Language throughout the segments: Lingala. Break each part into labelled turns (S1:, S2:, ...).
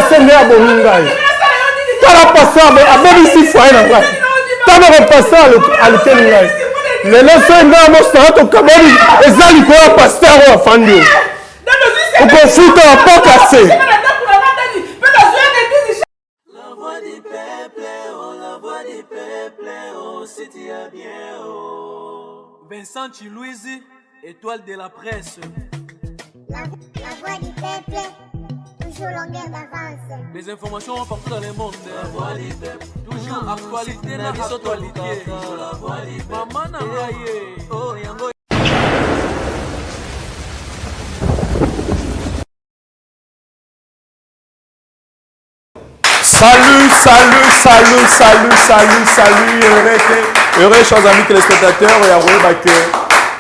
S1: pasteur nde abomi ngai. Tala pasteur abebisi foyer na ngai. Tala pasteur alukeli ngai. Lelo soki ngai mosala tokaboli eza likolo ya pasteur oyo afandi oyo. Okofuta bapoka se.
S2: La voix du peuple, oh la voix du peuple, oh si tu as bien, oh.
S3: Vincent Chiluizi, étoile de la presse.
S4: La voix du peuple, toujours longueur d'avance.
S3: Les informations partout dans le monde.
S2: La voix du peuple,
S3: toujours actualité na actualité.
S2: La voix du peuple,
S3: Maman na ngai ye.
S2: oh yango.
S5: Salut, salut, salut, salut, salut, salut, heureux, heureux, chers amis téléspectateurs, et à que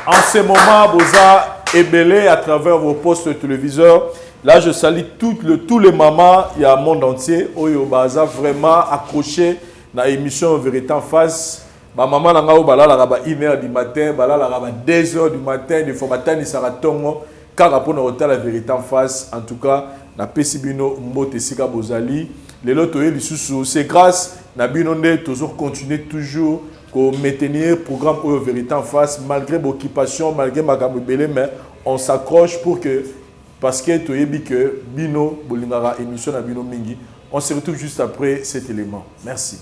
S5: en ce moment, Boza ebele à travers vos postes téléviseurs. Là, je salue tous les mamans, il y a monde entier, oyo baza vraiment accroché dans l'émission Vérité en face. Ba maman na nga oyo balalaka ba 1h du matin, balalaka ba 2h du matin, des fois batanisaka tongo kaka mpona kotala Vérité en face. En tout cas, napesi bino mbote esika bozali. Lelo toye lisusu, c'est grâce na bino nde toujours continuer toujours ko maintenir programme oyo Vérité en face malgré l'occupation, malgré makambo ebele, mais on s'accroche pour que parce que toyebi que bino bolingaka émission na bino mingi. On se retrouve juste après cet élément. Merci.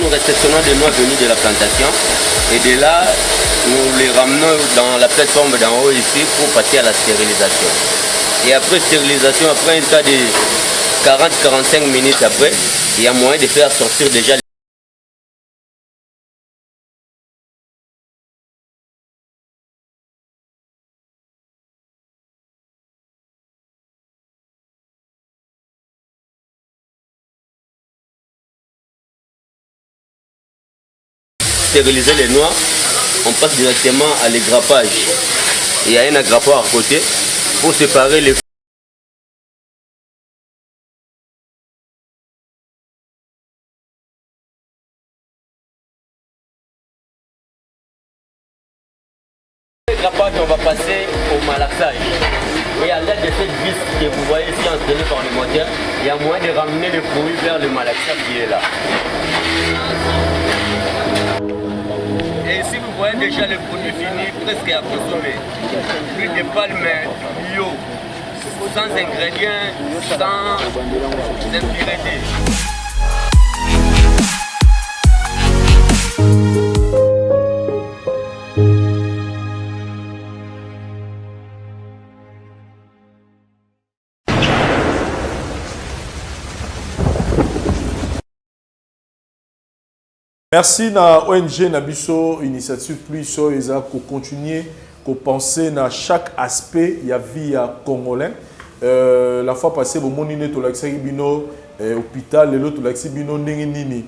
S6: Nous réceptionnons des noix venues de la plantation et de là, nous les ramenons dans la plateforme d'en haut ici pour passer à la stérilisation. Et après stérilisation, après un tas de 40-45 minutes après, il y a moyen de faire sortir déjà stériliser les noix, on passe directement à l'égrappage. Il y a un aggrappoir à côté pour séparer les grappage, on va passer au malaxage. Et à l'aide de cette vis que vous voyez ici entraînée par le moteur, il y a moyen de ramener le fruit vers le malaxage qui est là. Et ici, vous voyez déjà le produit fini, presque à consommer. L'huile de palme bio, sans ingrédients, sans impuretés.
S5: Merci na ONG na biso Initiative Plus oyo eza ko continuer ko penser na chaque aspect ya vie ya congolais. La fois passée bomoni nde tolakisaki bino hôpital, lelo tolakisi bino ndenge nini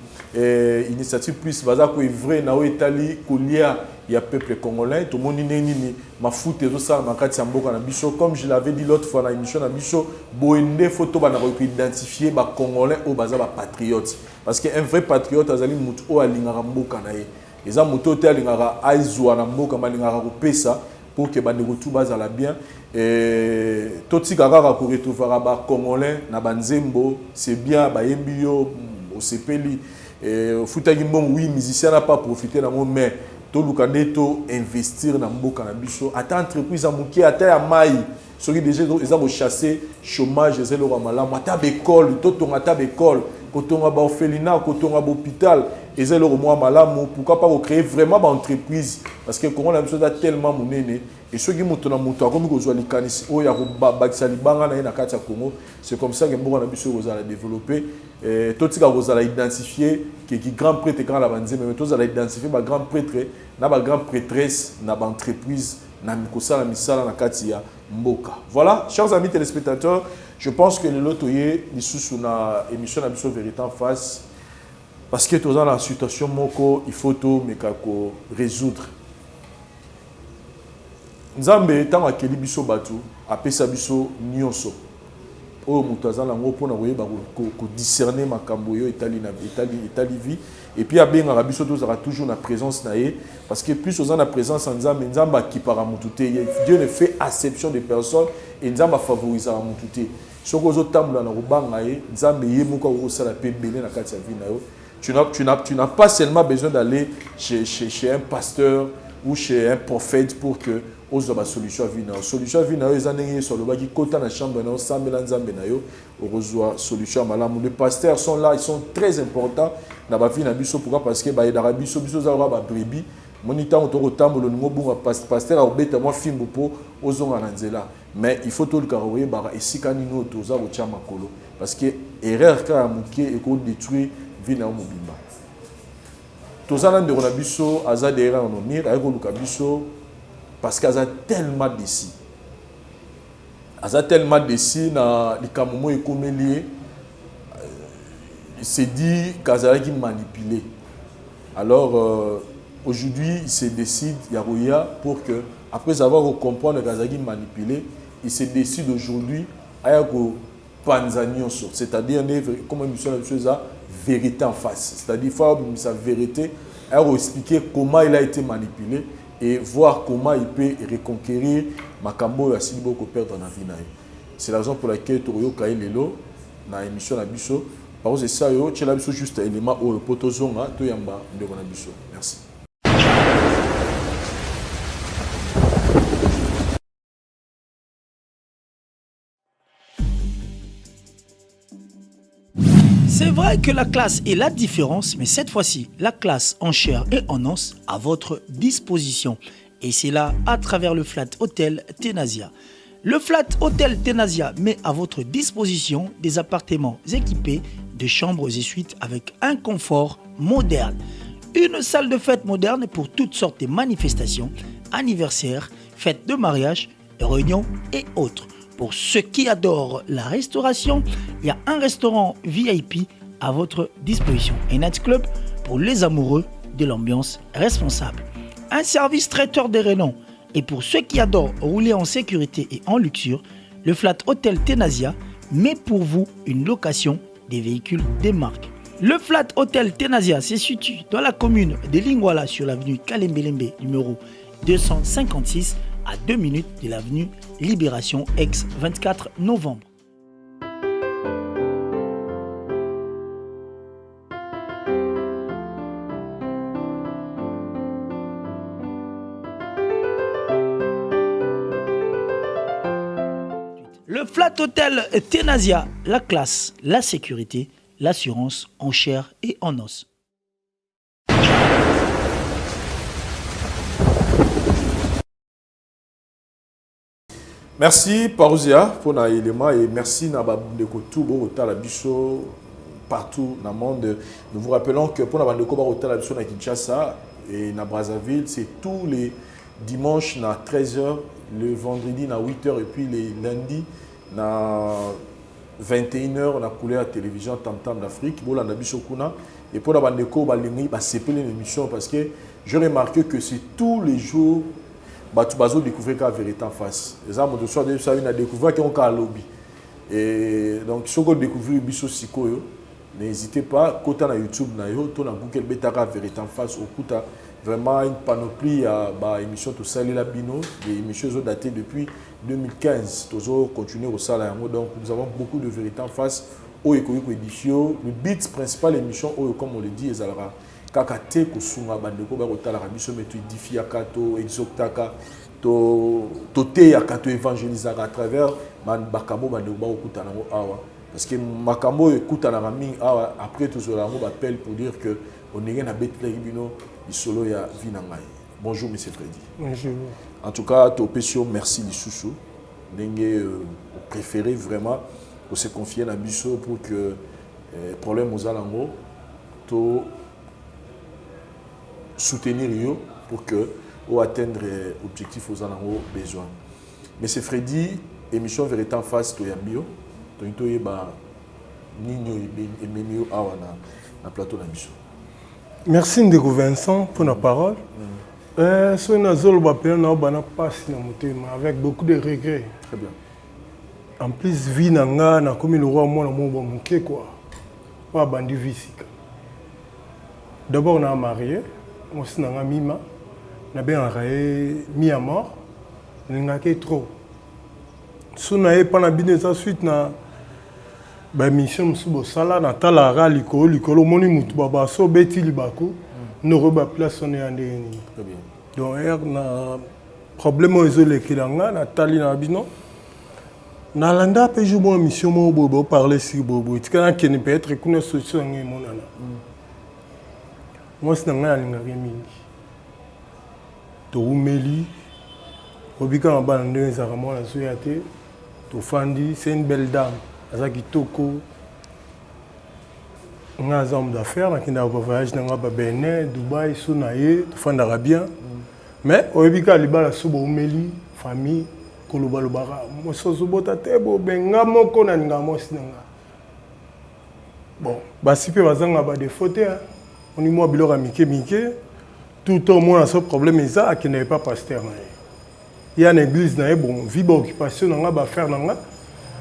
S5: Initiative Plus baza ko œuvrer na oyo etali kolia ya peuple congolais. Tomoni ndenge nini mafuta ezosala na kati ya mboka na biso. Comme je l'avais dit l'autre fois na émission na biso, boye nde faut tobanda ko identifier ba congolais oyo baza ba patriotes. Parce que un vrai patriote azali mutu oyo alingaka mboka na ye. Eza mutu oyo te alingaka azwa na mboka, mais alingaka kopesa pour que bandeko tu bazala bien. Et totika kaka ko retrouvera ba congolais na ba nzembo, c'est bien bayembi yo osepeli. Et ofutaki mbongo, oui, musicien n'a pas profité nango, mais toluka nde to investir na mboka na biso, ata entreprise ya moke, ata ya mai. Soki déjà eza ko chasser chômage, eza eloko ya malamu. Ata ba école, totonga ata ba école. Kotonga ba orphelinat, kotonga ba hôpital, eza eloko moko ya malamu. Pourquoi pas ko créer vraiment ba entreprise, parce que Congo na biso eza tellement monene et soki moto na moto akomi kozwa likanisi oyo ya kobakisa libanga na ye na kati ya Congo, c'est comme ça que mboka na biso ekozala développer. Eh, totika kozala identifier que ki grand prêtre kaka na ba nzembe, mais tozala identifier ba grand prêtre na ba grand prêtresse na ba entreprise na kosala misala na kati ya mboka. Voilà, chers amis téléspectateurs, je pense que lelo toye lisusu na émission na biso Vérité en face, parce que toza na situation moko il faut tomeka ko résoudre. Nzambe ntango akeli biso bato, apesa biso nyonso oyo moto aza nango mpona koyeba kodiscerner makambo oyo etali, na, etali, etali vie. Et puis abengaka biso tozalaka toujours na présence na ye, parce que plus oza na présence ya Nzambe, Nzambe akipaka motu te. Dieu ne fait acception de personne et Nzambe afavorisaka motu te. Soki ozotambola na kobanga ye, Nzambe ye moko akokosala mpe ebele na kati ya vie na yo. Tu n'as pas seulement besoin d'aller chez un pasteur ou chez un prophète pour que ozwa basolution ya vie na yo. Solution ya vie na yo eza ndenge Yesu alobaki: kota na chambre na yo, sambela Nzambe na yo, okozwa solution ya malamu. Les pasteurs sont là, ils sont très importants na bavie na biso. Pourquoi? Parce que bayedaka biso. Biso oza lokola babrebis. Moni ntango tokotambola, olingi obunga, pasteur akobeta mwa fimbu mpo ozonga na nzela. Mais il faut tolukaka koyebaka esika nini oyo toza kotia makolo, parce que erreur kaka ya moke ekodétruire vie na yo mobimba. Toza na ndeko na biso aza derrière nos murs, aye koluka biso parce que aza tellement déçu, aza tellement déçu na likambo moko ekomeli ye. Il s'est dit qu'azalaki manipulé. Alors aujourd'hui il se décide ya koya pour que, après avoir comprendre qu'azalaki manipulé, il se décide aujourd'hui aya kopanza nyonso, c'est-à-dire nde comme émission na biso eza Vérité en face, c'est-à-dire il faut abimisa vérité, aya koexpliquer comment il a été manipulé et voir comment il peut reconquérir makambo oyo asili boko perdre na vie na ye. C'est la raison pour laquelle tokoyoka ye lelo na émission na biso. Par contre, esa yo tiela biso juste élément oyo po tozonga toyamba ndeko na biso. Merci.
S7: C'est vrai que la classe est la différence, mais cette fois-ci, la classe en chair et en os à votre disposition. Et c'est là à travers le Flat Hotel Tenasia. Le Flat Hotel Tenasia met à votre disposition des appartements équipés de chambres et suites avec un confort moderne. Une salle de fête moderne pour toutes sortes de manifestations, anniversaires, fêtes de mariage, réunions et autres. Pour ceux qui adorent la restauration, il y a un restaurant VIP à votre disposition. Un nightclub pour les amoureux de l'ambiance responsable. Un service traiteur de renom. Et pour ceux qui adorent rouler en sécurité et en luxure, le Flat Hotel Tenasia met pour vous une location des véhicules des marques. Le Flat Hotel Tenasia se situe dans la commune de Lingwala, sur l'avenue Kalembelembe numéro 256, à 2 minutes de l'avenue Libération ex 24 novembre. Le Flat Hotel Tenasia, la classe, la sécurité, l'assurance en chair et en os.
S5: Merci Parousia pour l'élément et merci na bandeko tout botala biso partout dans le monde. Nous vous rappelons que pour la bandeko botala biso na Kinshasa et na Brazzaville, c'est tous les dimanches na 13h, le vendredi na 8h et puis les lundis na 21h na couleur télévision Tam Tam d'Afrique. Bolanda biso kuna. Et pour la bandeko balingi basepeli l'émission, parce que j'ai remarqué que c'est tous les jours bato bazo découvrir ka Vérité en face. Eza moto so adebi na découvrir ke onka alobi. Et donc soki odécouvrir biso sikoyo, n'hésitez pas, kota na YouTube na yo to na Google, betaka Vérité en face, okuta vraiment une panoplie ya baémission tosalela bino. Des émissions ezo daté depuis 2015, tozo continuer kosala yango. Donc nous avons beaucoup de Vérité en face oyo ekoki koédifier. Le but principal émission oyo, comme on le dit, ezalaka kaka te kosunga bandeko bakotalaka biso, mais toédifiaka, toexhortaka, toteyaka, toévangélisaka à travers makambo bandeko bakokutana yango awa. Parce que makambo oyo ekutanaka mingi awa, après tozwela yango baappel pour dire que ondenge nabetelaki bino lisolo ya vie na ngai. Bonjour monsieur Freddy.
S1: Bonjour.
S5: En tout cas, topesi yo merci lisusu ndenge opréféré vraiment ose confier na biso pour que problème oza nango to soutenir yo pour que o atteindre objectif oza nango besoin. Monsieur Freddy, émission Vérité en face, toyambi yo, tolingi toyeba nini oyo ememi yo awa na plateau na biso.
S1: Merci ndeko Vincent pour la parole. Soki nazoloba mpena naoba na mpasi na motema, avec beaucoup de regrets.
S5: Très bien.
S1: En plus, vie na nga nakomi lokwa mwana moko ba moke quoi, po abandi vie sika. D'abord na marié, mwasi na nga Mima, nabengaka ye mi mort, nalingaka ye trop. So na ye mpa na bino eza suite na baémission mosusu bosala, natalaka likolo likolo, omoni motu baba so obeti libaku ndoko baplace wana ya ndenge nini.
S5: Très bien.
S1: Donc ere na problème oyo ezolekela nga, natali na bino, nalanda mpe jour moko émission moko boye boparle siki boye boye, tika nakende, peut-être kuna solution yango emonana. Mwasi na ngai alingaki mingi, toumeli obika na bana ndenge ezalaka, mwana azoya te, tofandi. C'est une belle dame, aza kitoko. Nga aza homme d'affaires, nakendaka bavoyage na nga babenin, Dubai, so na ye tofandaka bien. Mais oyebi kaka libala, so boumeli, famille kolobalobaka, mwasi ozobota te. Bobenga moko, nalingaka mwasi na nga. Bon, basi mpe bazanga badéfaut te, oni mwa biloko ya mike mike. Tout temps omona so problème eza, akendaka epa pasteur na ye, ya na église na ye. Bon, vi baoccupation na nga, baaffaire na nga,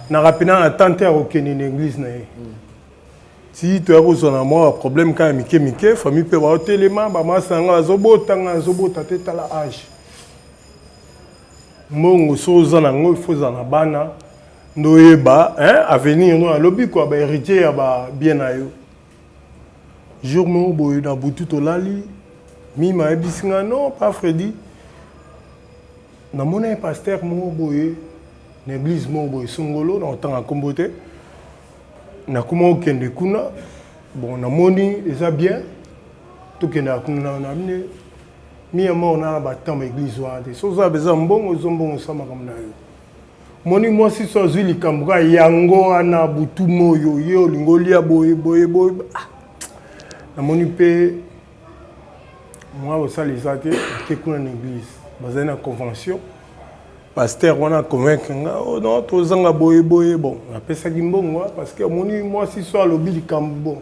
S1: naka mpena na tante ya kokende na église na ye. Ti toya kozwa na mwa baproblème kaka ya mike mike, famille mpe baotelema, bamasa na nga bazobota, nga nazobota te. Tala age, mbongo so oza nango, il faut ozala na bana nde oyeba avenir no alobi kua bahéritier ya babien na yo. Jour moko boye na butu tolali, Mima ayebisi nga: "Non, pa Fredi, namona ye pasteur moko boye na église moko boye songolo, na kotanga nkombo te. Nakoma kokende kuna, bon, namoni eza bien, tokendaka kuna." Na bine miya moko na batemps baeglise wana te. So oza besoin mbongo, ozwa mbongo, osala makambo na yo. Moni mwasi so azwi likambo kaka yango wana butu moyo, ye olingi olia boye boye boye. Ah, namoni mpe mwa kosala eza te. Ake kuna na église, bazali na convention, pasteur wana convaincre nga: "Oh non, tozanga boye boye." Bon, napesaki mbongo parce que omoni mwasi so alobi likambo. Bon,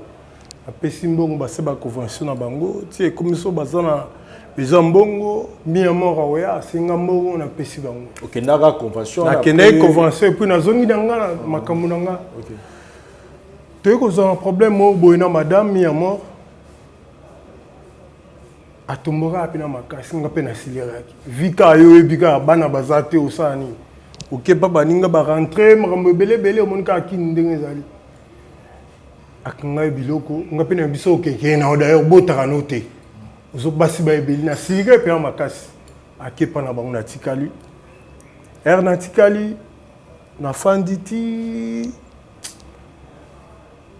S1: apesi mbongo, base baconvention na bango ti ekomi so baza na besoin mbongo, mia moko akoya asenga mbongo, napesi bango.
S5: Okendaka convention?
S1: Nakendaki convention et puis nazongi na nga na makambo na nga. Toyei kozwa na problème moko boye na madame mia mort, atombokaka mpe na makasi, nga mpe nasileraki. Vi kaka yo oyebi kaka bana baza te, osala nini? Okepa baninga barentre, makambo ebele ebele, omoni kaka kini ndenge ezali. Akanga ye biloko, nga mpe na biso okeke na yo, d'ailleurs obotaka no te, ozo basi baebeli. Nasilika mpe na makasi, akepa na bango, natikali ere, natikali nafandi ti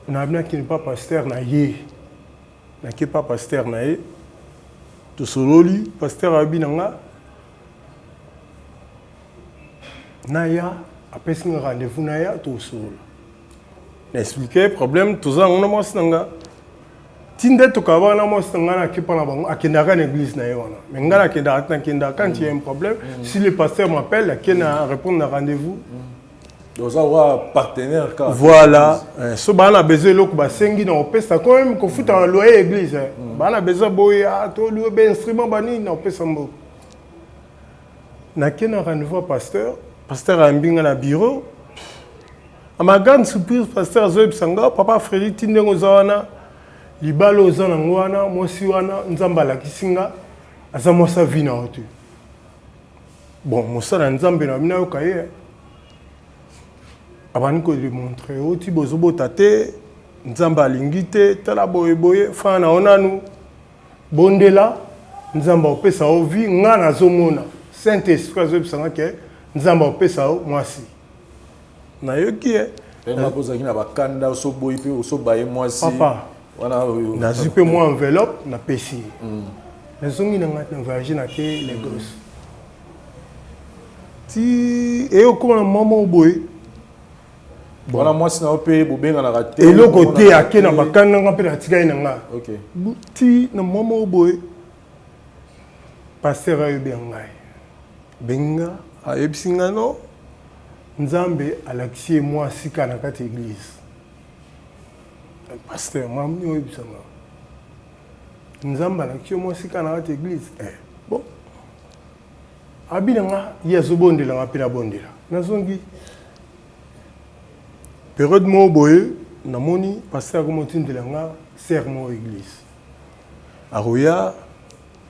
S1: nabi nakende pa pasteur na ye. Nake pa pasteur na ye, tosololi. Pasteur ayebi na nga, naya, apesi nga rendez-vous, naya tosolola. Na expliqué problème toza yango na mwasi na nga. Ti nde tokaba wana, mwasi na nga nakepa na bango, akendaka na église na ye wana, mais nga nakendaka te. Nakendaka quand il y a un problème, si le pasteur m'appelle, ake na répondre na rendez-vous.
S5: Oza wa partenaire kaka.
S1: Voilà. So baa na besoin eloko, basengi na kopesa, quand même kofuta na loyer église, baa na besoin boye tolue bainstrument banini, na kopesa mboko. Nake na rendez-vous ya pasteur, pasteur ayambi nga na bureau. À ma grande surprise, pasteur azoyebisa nga: "Papa Fredi, ti ndenge oza wana, libala oza nango wana, mwasi wana, Nzambe alakisi nga aza mwasi avi na yo te." Bon, mosala ya Nzambe na bino, ayoka ye, abandi kodémontrer oti bozobota te, Nzambe alingi te. Tala boye boye, fana na yo nanu, bondela, Nzambe akopesa yo vie. Nga nazomona Saint Esprit azoyebisa nga ke Nzambe akopesa yo mwasi. Nayoki ye.
S5: Ozalaki na bakanda, osoboyi mpe osobaye mwasi.
S1: Papa,
S5: wana oyo
S1: nazwi mpe mwa enveloppe, napesi ye. Nazongi na ngai na voyage, nake Lagos. Ti eyokóma na mwa moko boye.
S5: Wana mwasi na yo mpe bobenganaka te?
S1: Eloko te, ake na bakanda, nga mpe natikali na nga. Ti na mwa moko boye, pasteur ayebi ya ngai, benga, ayebisi ngai: no, Nzambe alakisi ye mwa sika na kati ya église. Pasteur, mami, oyebisa nga Nzambe alakisi yo mwa sika na kati ya église? Eh, bon, abi na nga, ye azobondela, nga mpe nabondela. Nazongi période moko boye, namoni pasteur akomotindela nga sœur moko église, akoya,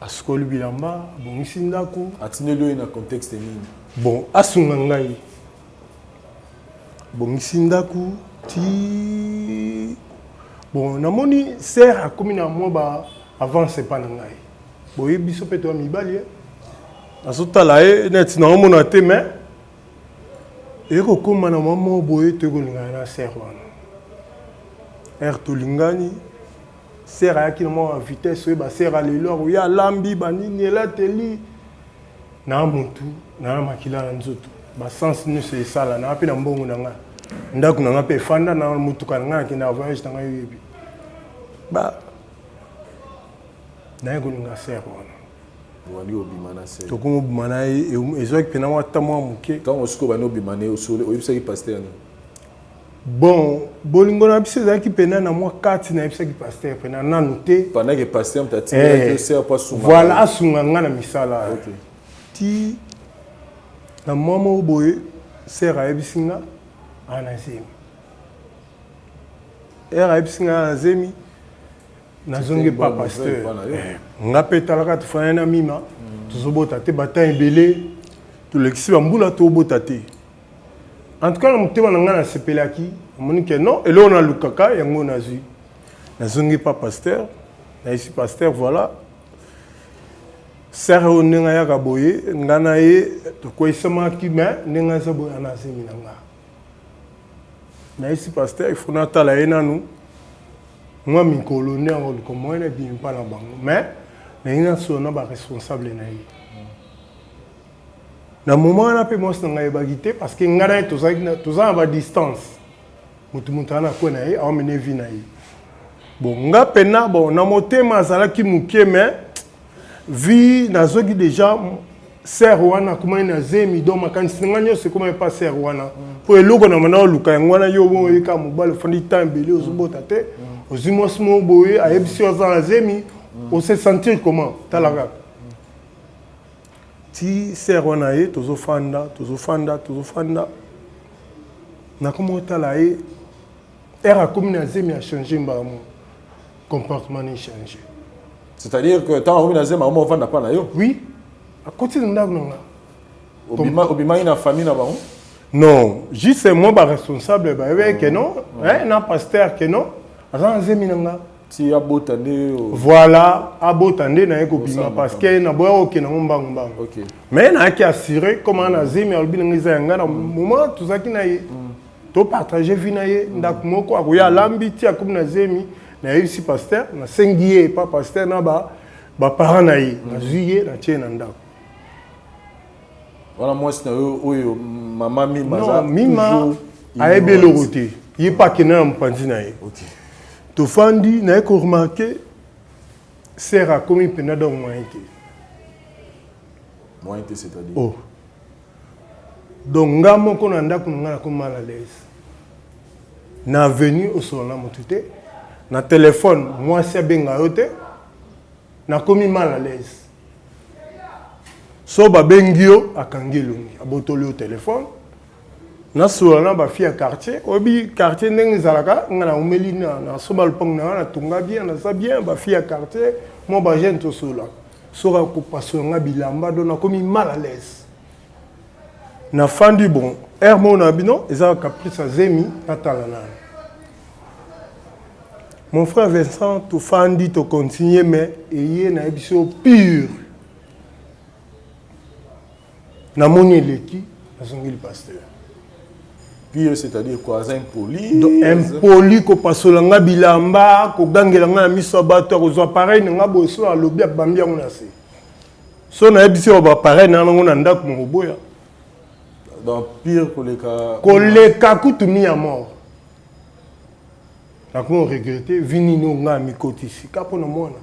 S1: asukoli bilamba, abongisi ndako.
S5: Atindeli oyo na contexte nini?
S1: Bon, asunga ngai, abongisi ndako. Ti bon, namoni sœur akomi na mwa ba avance epa na ngai boye. Biso mpe toya mibali ye, nazotala ye neti naomona te, mais ekokóma na mwa moko boye, toyekolingana na sœur wana. Ere tolingani, sœur ayaki na mwa vitesse oyo basœur alelo, akoya, alambi banini, elateli na motu na makila na nzoto, basens nyonso esala na mpe na mbongo na ngai, ndako na ngai mpe efanda na motuka na ngai, nakende na voyage na ngai. Oyebi ba naye kolinga sœur wana.
S5: Obandi obima na sœur?
S1: Tokomi obima na ye, ezwaki mpena mwa ta mwa moke.
S5: Ntango sikoyo bandi obima na ye, oyebisaki pasteur nini?
S1: Bon, bolingo na biso ezalaki mpena na mwa kati. Nayebisaki pasteur mpena nanu te.
S5: Pendant que pasteur moto atindelaki sœur po asunga?
S1: Voilà, asunga nga na misala. Ti na mwa moko boye, sœur ayebisi nga aa na zemi. Ere ayebisi nga na zemi, nazongi epa pasteur. Nga mpe talaka, tofanda na mima, tozobota te, batan ebele tolekisi, bambula tobota te. En tout cas, na motema na ngai nasepelaki, namoni ke non, eloko nalukaka yango nazwi. Nazongi pa pasteur, nayesi pasteur: voilà, sœur oyo, ndenge ayaka boye, nga na ye tokweyisamaki, mais ndenge aza boye, ana azemi na nga. Nayesi pasteur, il faut natala ye nanu mwa mikolo, nde yango luka moyen ebimi mpa na bango, mais nalingi nasola na baresponsable na ye. Na moment wana mpe mwasi na ngai ayebaki te, parce que ngai na ye toza na badistance, motu moto aza na kwe na ye, aomene vie na ye. Bon, nga mpena, bon, na motema azalaki moke, mais vie nazwaki déjà sœur wana akomaki na zemi, donc makanisi na ngai nyonso ekomaki pa sœur wana, mpo eloko na mana oluka yango wana. Yo oyeka mobali, ofandi temps ebele, ozobota te, ozwi mwasi moko boye, ayebisi yo aza na zemi, ose sentir comment? Tala kaka, ti sœur wana ye, tozofanda, tozofanda, tozofanda, nakomi otala ye, ere akomi na zemi, achange mbala moko comportement ni change.
S5: C'est-à-dire que ntango akomi na zemi, akoma ovanda mpa na yo?
S1: Oui, akoti na ndako na nga.
S5: Obimaki na famille na bango?
S1: Non, juste moi, baresponsable bayebaki ke non, na pasteur ke non, aza na zemi na nga.
S5: Ti abota nde?
S1: Voilà, abota nde naye kobima, parce que naboya kokende yango mbangu mbangu. Mais nayaki assuré comme ana zemi, alobi na ngai eza ya ngai. Na moment tozalaki na ye, topartage vie na ye, ndako moko, akoya, alambi, ti akomi na zemi, nayebisi pasteur, nasengi ye epa pasteur na baparent na ye, nazwi ye, natie ye na ndako.
S5: Wana mwasi na yo oyo mama Mima?
S1: Non, Mima ayebi eloko te, ye mpe akende na mopanzi na ye. Tofandi, naye koremarquer sœur akomi mpena donc moyen te.
S5: Moyen te, c'est-à-dire?
S1: Oh, donc nga moko na ndako na ngai nakomi mal à l'aise. Na avenue osola na motu te, na telefone mwasi abenga yo te, nakomi mal à l'aise. So babengi yo, akangi elongi, abotoli yo telefone. Nasola na bafille ya quartier, oyebi quartier ndenge ezalaka. Nga naumeli nasomba lopango na nga, natonga bien, naza bien. Bafille ya quartier, mwa bajeune, tosolaka, soki akopasola nga bilamba, donc nakomi mal à l'aise. Nafandi, bon, heure moko na bino eza caprice, azemi, natala nano. Mon frère Vincent, tofandi, tocontinue, mais eye nayebi so pure, namoni eleki, nazongeli pasteur.
S5: Pire, c'est-à-dire quoi? Aza impoli?
S1: Donc, impoli, kopasola nga bilamba, kogangela nga na miso ya bato, akozwa appareil na nga boye, so alobi abambi yango na se. So nayebisi yo ba appareil na yango na ndako mokoboya.
S5: Donc pire koleka
S1: koleka kutu mi ya mort. Nakomi regretter vi nini oyo ngai amikotisi ka mpo na mwana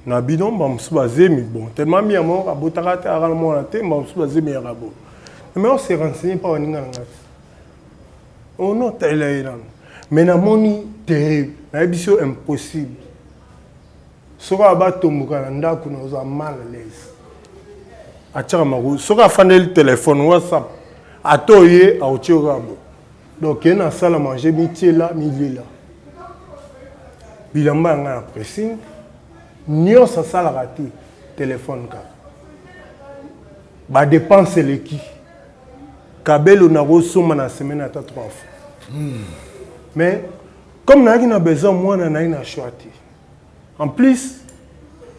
S1: na bino. Bamosusu bazemi bon tellement mi ya mort abotaka te, aka na mwana te. Bamosusu bazemi yaka bo, mais on se renseigne mpa baninga na ngai te. Oh non, talela ye nano, mais namoni terrible, nayebisi yo impossible. Soki abatomboka na ndako, nazwa mal à l'aise. Atiaka makolo soki afandeli telefone, WhatsApp, ata oye akotie kaka bo. Donc ye na salle à manger, mitiela milela bilamba ya ngai na pressing nyonso, asalaka te, telefone kaka, badepense eleki. Kabelo nakosomba na semaine ata trois fois. Mais comme nayaki na besoin mwana, nayi na choix te. En plus,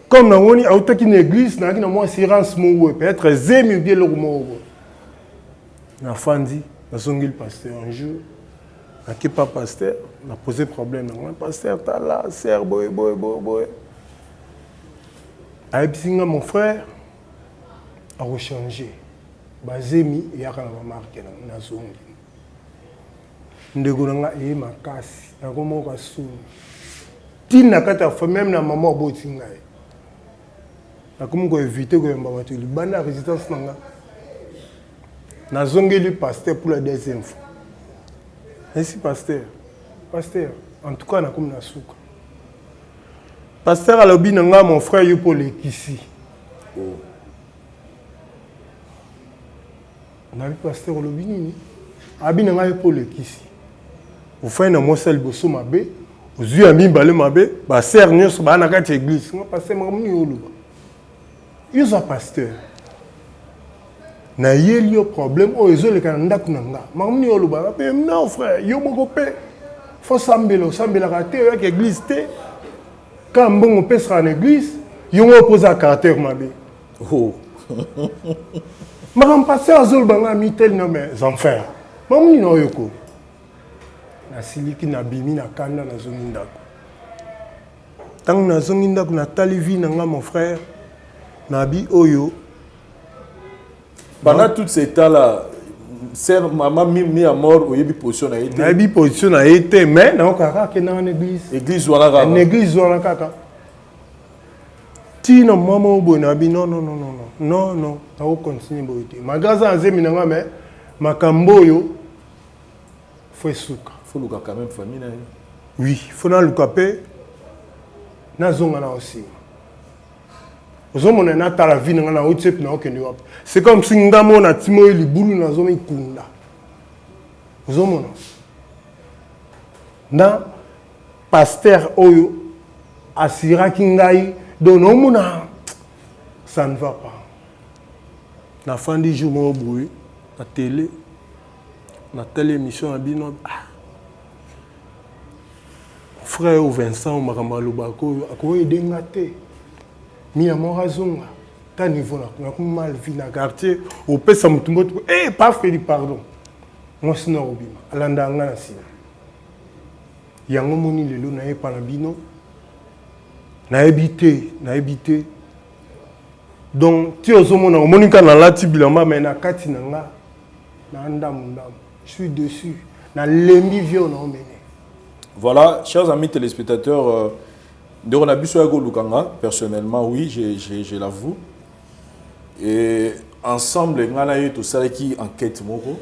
S1: comme namoni autaki na église, nayaki na mwa assurance moko boye, peut-être zemi obie eloko moko boye. Nafandi, nazongeli pasteur. Un jour nake pa pasteur, na pose problème na ngai: "Pasteur, tala sœur boye boye boye boye." Ayebisi nga: "Mon frère, akochange, bazemi eyaka na bamarke." Nazongi, ndeko na nga, eye makasi, nakomoka soni ntina kati ya famille, même na mama aboti ngai. Nakomi koevite koyamba bato libanda ya résidence na nga. Nazongeli pasteur pour la deuxième fois. Nayesi pasteur: "Pasteur, en tout cas nakomi na suka." Pasteur alobi na nga: "Mon frère, yo mpo olekisi."
S5: Oh.
S1: Nabi: "Pasteur, olobi nini?" Abi na ngai: "Yo mpo olekisi, ofai na mwasi ya liboso mabe, ozwi ya mibale mabe, basœur nyonso baa na kati ya église." Nga: "Pasteur, makambo nini oloba? Yo oza pasteur, nayeli yo problème oyo ezoleka na ndako na nga, makambo nini olobaka mpe?" "Non frère, yo moko mpe fo sambela, osambelaka te, oyaka église te, ka mbongo opesaka na église, yo ngo mpo oza caractère mabe."
S5: Oh.
S1: Makambo pasteur azoloba, nga miteli: "No, mais enfin, makambo nini oyoko?" Nasiliki, nabimi na kanda, nazongi ndako. Ntango nazongi ndako, natali vie na nga, mon frère, nabi oyo.
S5: Pendant tout ce temps là, sœur mama mi ya mort, oyebi position na ye te?
S1: Nayebi position na ye te, mais nayoka kaka akendaka na église.
S5: Église wana kaka?
S1: Na église wana kaka. Ntina mwa moko boye, nabi: "Non, non, non, non, non, non, non, nakocontinue boye te, malgré aza na zemi na nga, mais makambo oyo fo esuka."
S5: Faut luka quand même famille na ye.
S1: Oui, fo naluka mpe nazonga na nsima. Ozomona, natala vie na nga, nauti epi naokende wapi? C'est comme si nga mo natima oyo libulu, nazomikunda. Ozomona, na pasteur oyo asiraki ngai, donc naomona ça ne va pas. Nafandi jour moko boye na télé, natali émission na bino. Ah, frère oyo Vincent, makambo alobaka oyo akoyede nga te. Mia moko azonga ta niveau nakomi mal vu na quartier. Opesa motu mbote: "Eh, pa Fredi, pardon." Mwasi na kobima, alandaka nga na nsima. Yango moni lelo nayepa na bino, nayebi te, nayebi te. Donc ti ozomona, omoni kaka nalati bilamba, mais na kati na nga na ndambu ndambu, je suis dessus, nalembi vie oyo naomene.
S5: Voilà, chers amis téléspectateurs, ndeko na biso ya koluka nga personnellement, oui, je l'avoue. Et ensemble, nga na ye tosalaki enquête moko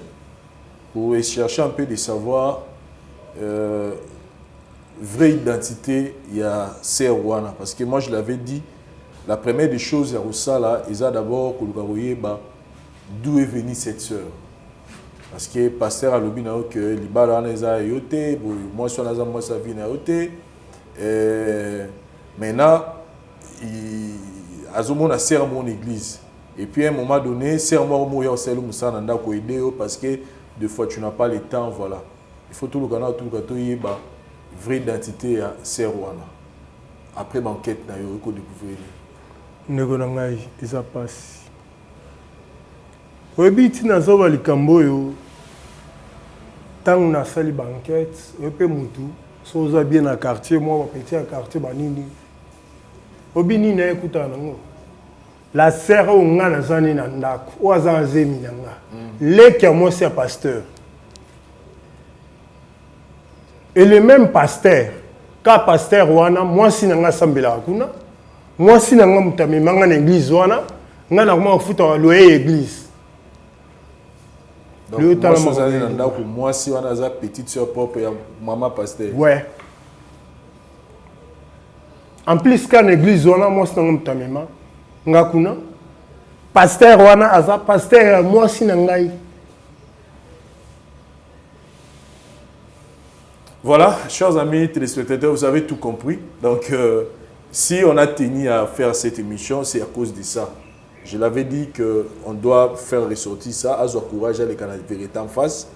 S5: pour chercher un peu de savoir vraie identité ya sœur wana, parce que moi je l'avais dit, la première des choses ya kosala eza d'abord koluka koyeba d'où est venue cette sœur, parce que pasteur alobi na yo que libala wana eza ya yo te, boye mwasi wana aza mwasi ya vie na yo te. Maintenant azomona sœur mon église et puis à un moment donné, sœur moko moya osali mosala na ndako, aide yo, parce que des fois tu n'as pas le temps. Voilà, il faut toluka na toluka toyeba vraie identité ya sœur wana. Après baenquête na yo, okodécouvrir nini?
S1: Ndeko na ngai, eza mpasi. Oyebi ntina azoba likambo oyo. Ntango nasali ba enquête, oyo mpe mutu so oza bien na quartier, mwa ba petit ya quartier banini, obi nini aye kutana nango la sœur oyo nga naza ne na ndako oyo aza na zemi na nga, leki ya mwasi ya pasteur. Et le même pasteur, ka pasteur wana mwasi na nga asambelaka kuna, mwasi na nga moto amema nga na église wana, nga nakoma kofuta loyer ya église.
S5: Donc, mwasi ozali na ndako, mwasi wana aza petite sœur propre ya mama pasteur.
S1: Ouais. En plus ka na église wana mwasi na nga moto amema nga kuna, pasteur wana aza pasteur ya mwasi na ngai.
S5: Voilà, chers amis téléspectateurs, vous avez tout compris. Donc, si on a tenu à faire cette émission, c'est à cause de ça. Je l'avais dit qu'on doit faire ressortir ça, à son courage, à la vérité en face.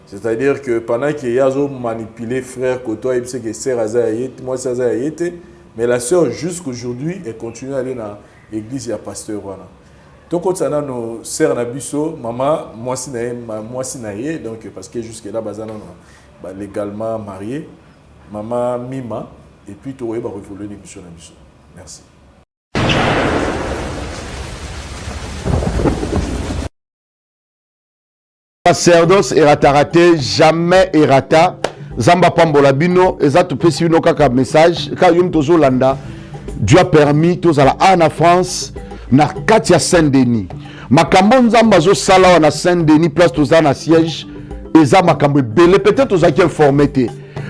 S5: C'est-à-dire que pendant qu'il y a manipulé frère Koto, il sait que sœur Aza yete, moi c'est Aza yete, mais la sœur jusqu'aujourd'hui, elle continue à aller dans l'église, il y a pasteur. Voilà. Donc, on a nos sœurs na biso, maman, moi si na ye, ma, moi si na ye, donc parce que jusque-là, bazana, bah, légalement marié, maman Mima, et puis tu vas révoluer l'émission na biso. Merci.
S8: Sacerdoce erata te, jamais erata. Zamba pambola bino, eza topesi bino kaka message, kaka yo moto ozolanda. Dieu a permis tozala awa na France na kati ya Saint-Denis. Makambo Nzambe azosala awa na Saint-Denis, place toza na siège, eza makambo ebele, peut-être tozalaki informé te.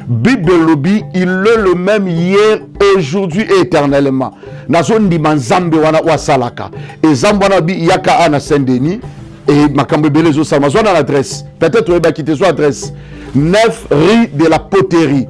S8: Bible elobi, il est le même hier, aujourd'hui et éternellement. Nazondima Nzambe wana oyo asalaka. E Nzambe wana bi yaka awa na Saint-Denis, et makambo ebele ezosalama. Zwa na l'adresse, peut-être oyebaki te, zwa adresse 9 rue de la Poterie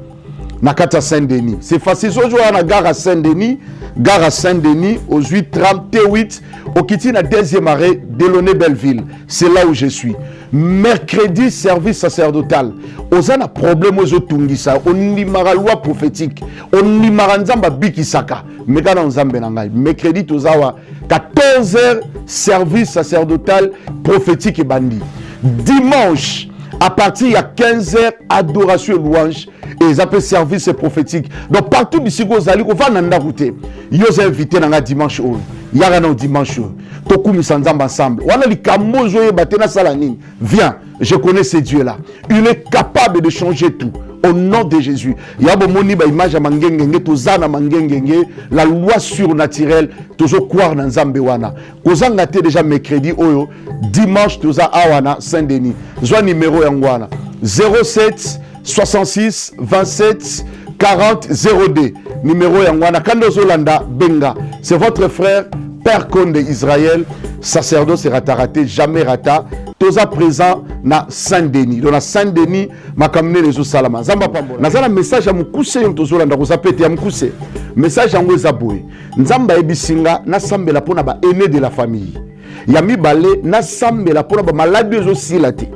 S8: na kati ya Saint-Denis. C'est facile, soki oza na gare ya Saint-Denis, gare ya Saint-Denis, ozwi tram T8, okiti na deuxième arrêt Delaunay-Belleville. C'est là où je suis. Mercredi, service sacerdotal. Oza na problème ozotungisa, ondimaka loi prophétique, ondimaka Nzambe abikisaka. Meka na Nzambe na ngai. Mercredi tozawa quatorze heures, service sacerdotal prophétique ebandi. Dimanche, à partir ya quinze heures, adoration et louange. Et ils appellent service prophétique. Donc partout d'ici kozali kovanda ndako te. Yo oza invité na nga dimanche oyo. Yaka na dimanche oyo. Tokumisa Nzambe ensemble. Wana likambo ozoyeba te nasala nini? Viens, je connais ce Dieu-là. Il est capable de changer tout. Au nom de Jésus. Ya bomoni ba image ya mangengenge, toza na mangengenge, la loi surnaturelle, tozo croire na Nzambe wana. Kozanga te déjà mercredi oyo, dimanche toza awa na Saint-Denis. Zwa numéro yango wana. 07 66 27 40 02. Numéro yango wana. Kando ozolanda benga. C'est votre frère Père Konde Israël, sacerdoce rata raté, jamais rata. Toza présent na Saint-Denis. Donc na Saint-Denis, makambo nene ezosalama. Nzambe apambola. Naza na message ya mokuse yo tozolanda koza pete ya mokuse. Message yango eza boye. Nzambe ayebisi nga nasambela mpona ba aînés de la famille. Ya mibale nasambela mpona ba maladie ezosila te.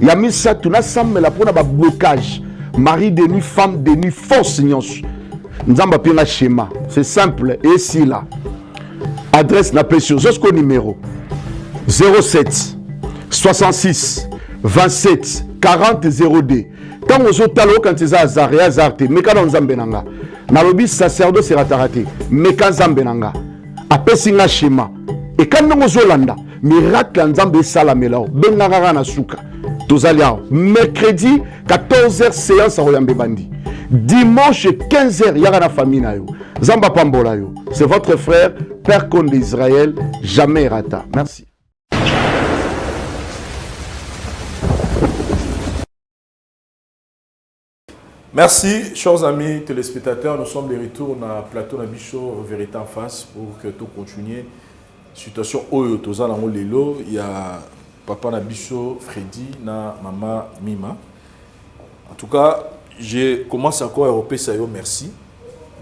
S8: Ya misato nasambela mpona ba blocage. Mari de nuit, femme de nuit, force nyonso. Nzambe api nga schéma. C'est simple et sila. Adresse na pesi yo. Zosko numéro 07 66 27 40 02. Tango ozotala okanisi eza hasard, ya hasard te. Meka na Nzambe na nga. Nalobi sacerdoce erataka te. Meka Nzambe na nga. Apesi nga schéma. Eka ndongo ozolanda miracle ya Nzambe esalamela yo. Benga kaka na suka. Tozali awa mercredi quatorze heures séance ya koyamba ebandi. Dimanche quinze heures yaka na famille na yo. Nzambe apambola yo. C'est votre frère Père Konde Israël, jamais rata. Merci.
S5: Merci, chers amis téléspectateurs. Nous sommes de retour dans le plateau Nabicho Vérité en face pour que tout continue. Situation oyo toza nango lelo, il y a papa Nabicho Freddy na maman Mima. En tout cas, je commence encore à repérer ça, merci.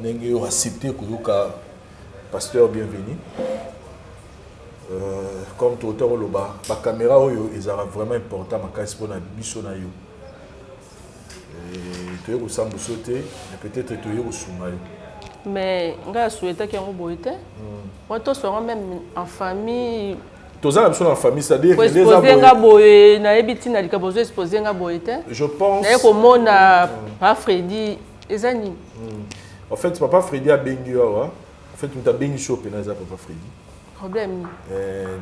S5: Ndenge yo accepté koyoka pasteur bienvenu. Comme tout auteur oloba, ba caméra oyo ezala vraiment important makasi pona biso na yo. Toye kosamba so te, mais peut-être toye kosunga yo.
S9: Mais nga souhaitaki yango boye te. Moi to sera même en famille.
S5: Toza na biso na famille, c'est-à-dire
S9: expose nga boye, nayebi ntina likambo ozo expose nga boye te.
S5: Je pense
S9: naye komona pa Freddy, eza nini?
S5: En fait, papa Freddy abengi yo awa. En fait, moto abengi so mpena eza papa Freddy.
S9: Problème nini?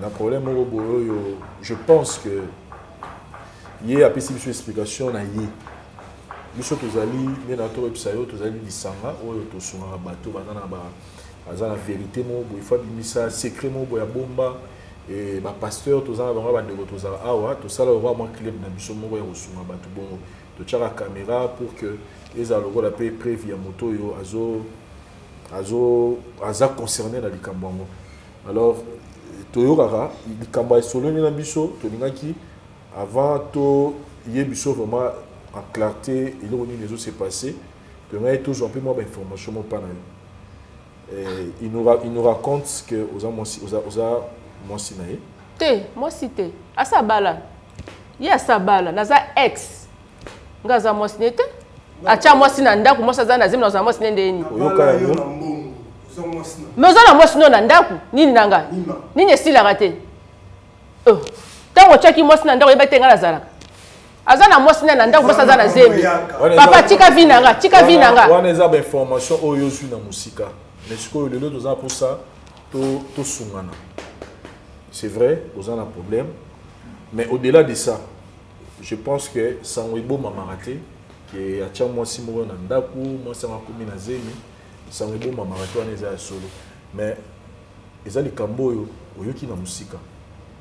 S5: Na problème moko boye oyo, je pense que ye apesi biso explication na ye. Biso tozali nde na toyebisa yo, tozali lisanga oyo tosungaka bato baza na ba aza na vérité moko boye, faut abimisa secret moko boye abomba. E bapasteur toza na bango, bandeko tozala awa, tosala lokola mwa club na biso moko ya kosunga bato. Bongo totiaka caméra pour que ezala lokola mpe preuve ya moto oyo azo aza concerné na likambo yango. Alors toyokaka likambo ya esololi na biso, tolingaki avant toyebi biso vraiment en clarté eloko nini ezo se passer, tolingaki tozwa mpe mwa bainformation mo mpa na yo. Il nous raconte que oza mwasi, oza mwasi na ye.
S9: Te, mwasi te, asa bala ye, asa bala, naza ex. Nga aza mwasi ne te, atya mwasi na ndako, mwasi aza na zemi, nazala mwasi ne ndeni?
S5: Oyoka yango.
S9: Mais oza na mwasi no na ndako, nini na ngai nini esilaka te? Ntango otyaki mwasi na ndako, oyebaki te ngai nazalaka? Aza na mwasi na ndako, mwasi aza na zemi. Papa, tika vie na nga, tika vie na nga.
S5: Wana eza bainformation oyo ozwi na mosika, mais sikoyo lelo toza na mposa tosungana. C'est vrai, oza na problème, mais au-delà de ça, je pense que sango ebomamaka te ke atya mwasi moko na ndako, mwasi yango akomi na zemi. Sango ebomamaka te, wana eza ya solo, mais eza likambo oyo oyoki na mosika,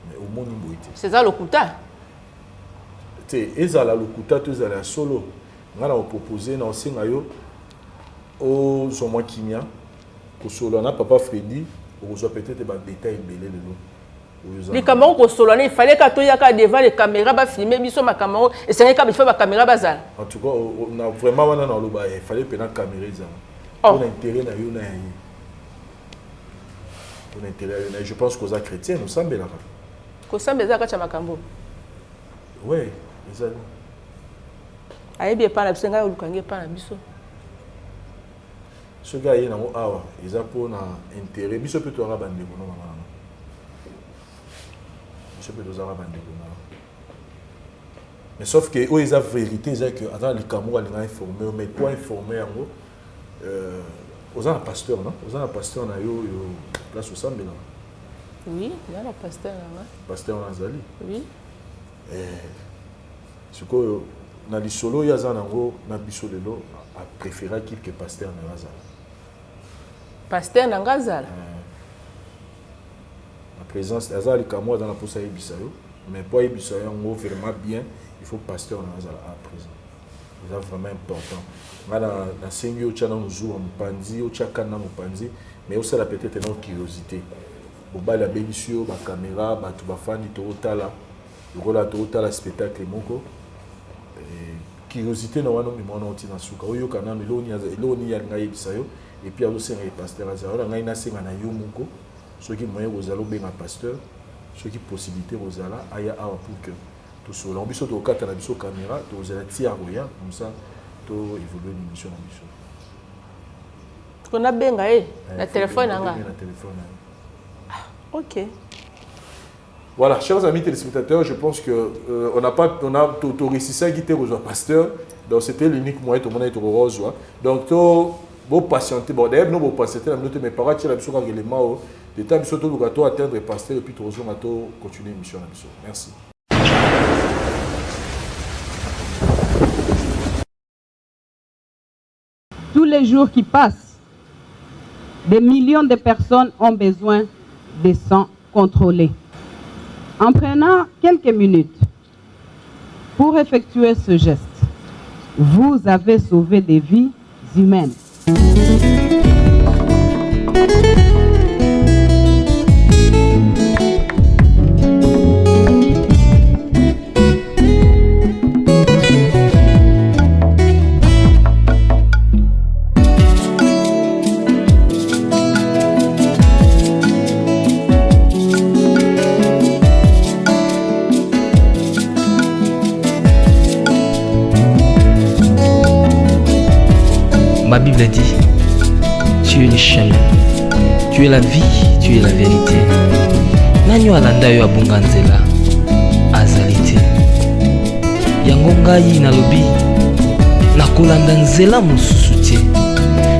S5: mais omoni boye te.
S9: Eza lokuta.
S5: Te, ezala lokuta to ezala ya solo, ngai na kopropose na osenga yo ozwa mwa kimia kosolola na papa Fredi. Okozwa peut-être badetail ebele lelo.
S9: Likambo yango kosolola na ifale kaka toyaka devant les caméras, bafilme biso. Makambo yango esengeli kaka bifo bacaméra bazala.
S5: En tout cas, na vraiment wana na oloba efale mpena caméra ezala mpona intérêt na yo na ya ye, mpona intérêt ya yo na ye. Je pense qu'oza chrétien, osambelaka.
S9: Kosambela eza kati ya makambo.
S5: Ouais, ezali.
S9: Ayebi epai na biso, ngai olukangi epai na biso.
S5: Soki aye nango awa, eza mpona intérêt biso mpe tozalaka bandeko no mama nanga, biso mpe tozalaka bandeko na. Mais sauf que oyo eza vérité eza que aza na likambo oyo alinga informe yo, mais toi informe yango, oza na pasteur, non? Oza na pasteur na yo oyo place osambelaka?
S9: Oui, nga na pasteur na nga.
S5: Pasteur wana azali?
S9: Oui.
S5: Sikoyo na lisolo oyo aza nango na biso lelo, apréféraki que pasteur na yo azala.
S9: Pasteur na nga azala?
S5: Na présence. Aza likambo aza na mposa ayebisa yo, mais po ayebisa yo yango vraiment bien, il faut pasteur na yo azala à présent. Eza vraiment important. Nga nasengi yo otya nano zuwa mopanzi, otya kanda mopanzi, mais osala peut-être na curiosité. Mobali abengisi yo, bacaméra, bato bafandi, tootala lokola tootala spectacle moko. Curiosité na wana omema wana oti na suka, oyoka nano eloko nini alinga ayebisa yo. Et puis azosenga ye pasteur azala wana. Ngai nasenga na yo moko, soki moyen kozala, obenga pasteur, soki possibilité kozala, aya awa pour que tosolola. Biso tokokata na biso caméra, tokozala ti ya koya, comme ça to évolue na émission na biso.
S9: Ko nabenga ye na telefone na nga?
S5: Na telefone na ye.
S9: Ok.
S5: Voilà, chers amis téléspectateurs, je pense que on n'a pas, on a tout réussi ça qui était aux pasteur, donc c'était l'unique moyen tout le monde est au rose. Donc to bo patienter, bon d'ailleurs nous bo patienter la minute, mais par contre la biso quand élément de temps biso to to atteindre pasteur et puis to rejoindre to continuer l'émission la biso. Merci.
S10: Tous les jours qui passent, des millions de personnes ont besoin de sang contrôlé. En prenant quelques minutes pour effectuer ce geste, vous avez sauvé des vies humaines.
S11: Ma Bible dit, tu es le chemin, tu es la vie, tu es la vérité. Nani oyo alanda yo abunga nzela? Azali te. Yango ngai nalobi, nakolanda nzela mosusu te,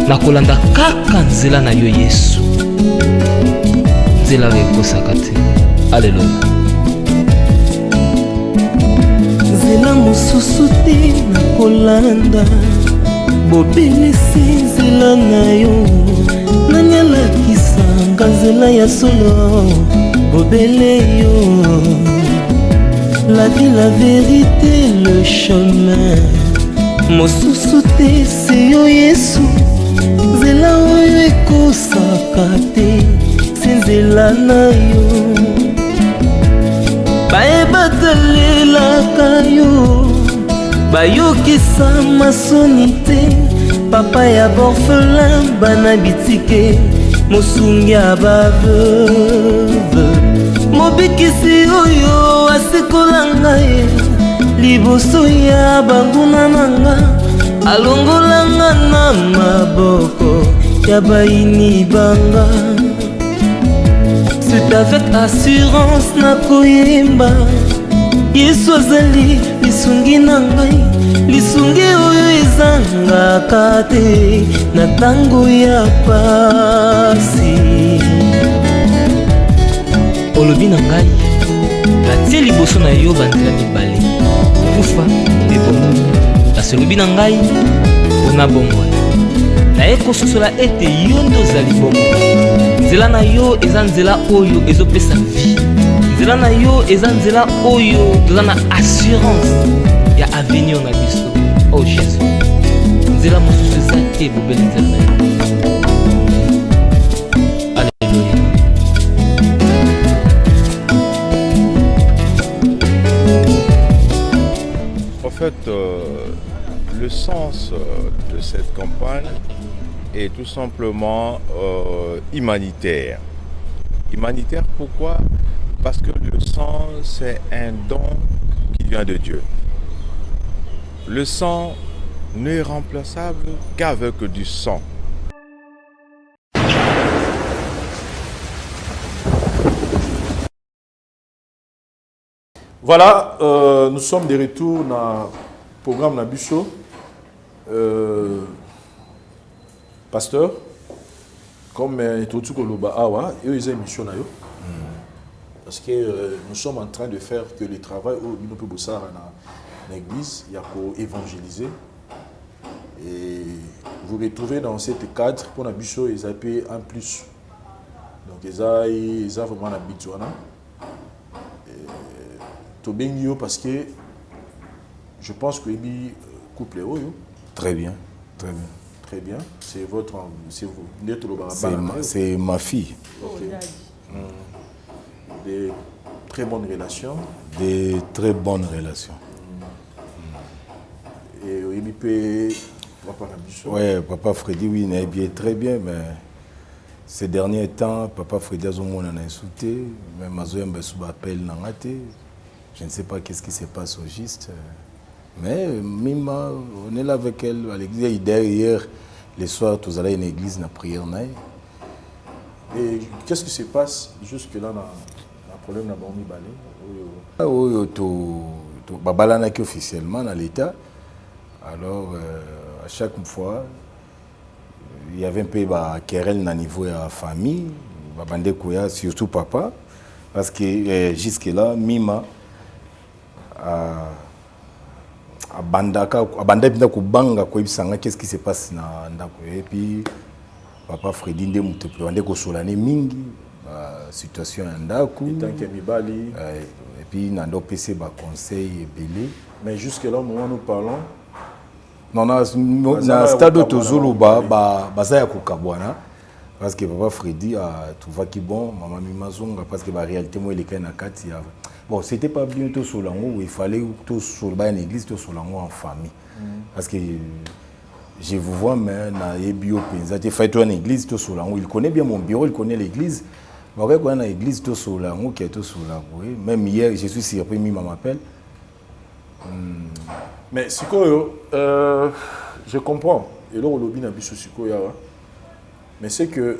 S11: nakolanda kaka nzela na yo Yesu, nzela oyo ekosaka te. Aleluya.
S2: Nzela mosusu te nakolanda, bobelisi nzela na yo. Nani alakisanga nzela ya solo? Bobele yo. La vie, la vérité, le chemin, mosusu te se yo Yesu. Nzela oyo ekosaka te se nzela na yo. Baye batalelaka yo bayokisa masoni te, papa ya borphelin, bana bitike, mosungi ya baveuve, mobikisi oyo asekola ngai liboso ya banguna na nga, alongola nga na maboko ya bayini banga. C'est avec assurance nakoyemba, Yesu azali lisungi na ngai, lisungi oyo ezangaka te na ntango ya pasi.
S11: Olobi na ngai, natie liboso na yo banzela mibale, kufa mpe bomoi. Kasi olobi na ngai, mpona bomoi. Naye kososola ete yo nde ozali bomoi. Nzela na yo eza nzela oyo ezopesa vie. Nzela na yo eza nzela oyo toza na assurance ya avenir na biso. Oh Jésus, nzela mosusu eza te, bobele nzela na yo. Alléluia.
S12: En fait, le sens de cette campagne est tout simplement humanitaire. Humanitaire, pourquoi? Parce que le sang, c'est un don qui vient de Dieu. Le sang n'est remplaçable qu'avec du sang.
S5: Voilà, nous sommes de retour dans le programme Nabiso. Pasteur, comme tout koloba awa, yo eza émission na yo. Parce que nous sommes en train de faire que le travail au bino pe bosara na l'église, il y a ko évangéliser. Et vous retrouvez dans ce cadre pour Nabiso, ils appellent un plus. Donc ils ont vraiment la bite wana. Tobengi yo parce que je pense que ebi couple oyo.
S13: Très bien, très bien.
S5: Très bien. C'est votre, c'est vous. Nde toloba
S13: ba
S5: bana
S13: C'est
S5: na yo.
S13: ma fille.
S5: Ok. Des très bonnes relations.
S13: Des très bonnes relations.
S5: Et oyebi pe papa na biso.
S13: Ouais, papa Freddy, oui, il bien très bien, mais ces derniers temps, papa Freddy azomona na insulté, même azoyamba sous appel na nga te. Je ne sais pas qu'est-ce qui se passe au juste. Mais Mima, on est là avec elle à l'église. Hier, hier, le soir, tous allaient à une église, na prière. Na.
S5: Et qu'est-ce qui se passe jusque-là dans le problème dans Bambi Balé?
S13: Ah oui, to, to, babalanaki officiellement dans l'État. Alors, à chaque fois, il y avait un peu de querelle au niveau de la famille, babande koya, surtout papa, parce que jusque-là, Mima a abandaka, abanda mpena kobanga koyebisanga qu'est-ce qui se passe na ndako. Et puis papa Freddy nde moto abande kosola ne mingi ba situation ya ndako.
S5: En tant que mibali.
S13: Et puis na ndo pese ba conseil ebele.
S5: Mais jusque là au moment où nous parlons,
S13: non,
S5: Baza
S13: na
S5: ya
S13: stade
S5: kokabwana
S13: tozoloba,
S5: na
S13: baza ya kokabwana parce que papa Freddy a trouvaki bon mama Mima zonga, parce que ba réalité mo elekaki na kati ya bon, c'était pas bien tosola yango, il fallait tosola ba na église, tosola yango en famille. Parce que je vous vois, mais na yebi yo penza te, fallait toi na église tosola yango. Il connaît bien mon bureau, il connaît l'église. Bakoki koya na église tosola yango, ke tosola boye. Même hier, je suis surpris, Mima m'appelle.
S5: Mais sikoyo, je comprends. Et là, olobi na biso sikoyo awa. Mais c'est que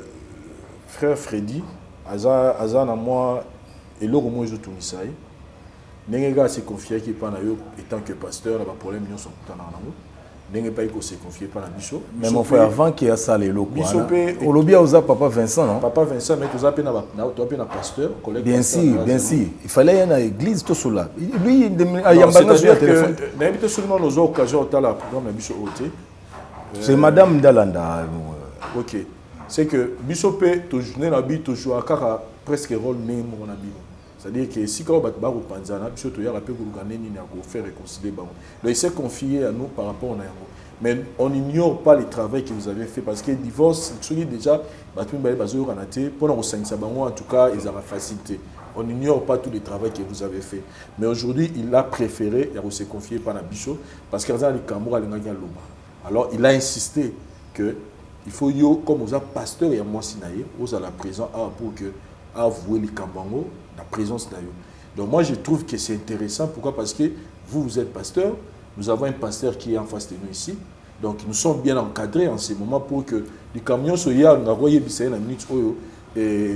S5: frère Freddy, aza na moi Eloko moko ezotungisa ye. Ndenge kaka se confiaki epai na yo etant que pasteur na baproblème nyonso akutanaka nango, ndenge epai kose confier epai na biso.
S13: Mais mon frère, avant qu'il asala eloko wana, olobi oza papa Vincent, non?
S5: Papa Vincent, mais toza mpe na toza mpe na pasteur, collègue.
S13: Bien sûr, bien sûr. Il fallait ye na église tosola. Lui, ayambanga sur ya téléphone.
S5: Nayebi te soki nano ozwa occasion otala programme na biso oyo te.
S13: C'est madame Ndalanda.
S5: Ok. C'est que biso mpe tojourne na bi tojouaka kaka presque rôle ndenge moko na bino. C'est-à-dire que esika oyo bato bakopanzana, biso toyaka mpe koluka nde nini ya kofaire réconcilier bango. Donc il s'est confié à nous par rapport na yango. Mais on n'ignore pas le travail que vous avez fait parce que divorce, soki déjà bato mibale bazoyokana te mpona kosangisa bango, en tout cas ezalaka facile te. On n'ignore pas tout le travail que vous avez fait. Mais aujourd'hui, il a préféré ya kose confier pa na biso parce que aza na likambo alingaki aloba. Alors il a insisté que il faut yo, comme oza pasteur ya mwasi na ye, ozala présent awa pour que avouer likambo yango na présence na yo. Donc moi je trouve que c'est intéressant. Pourquoi? Parce que vous, vous êtes pasteur, nous avons un pasteur qui est en face de nous ici. Donc nous sommes bien encadrés en ce moment pour que likambo nyonso ye alingaka oyebisa ye na minute oyo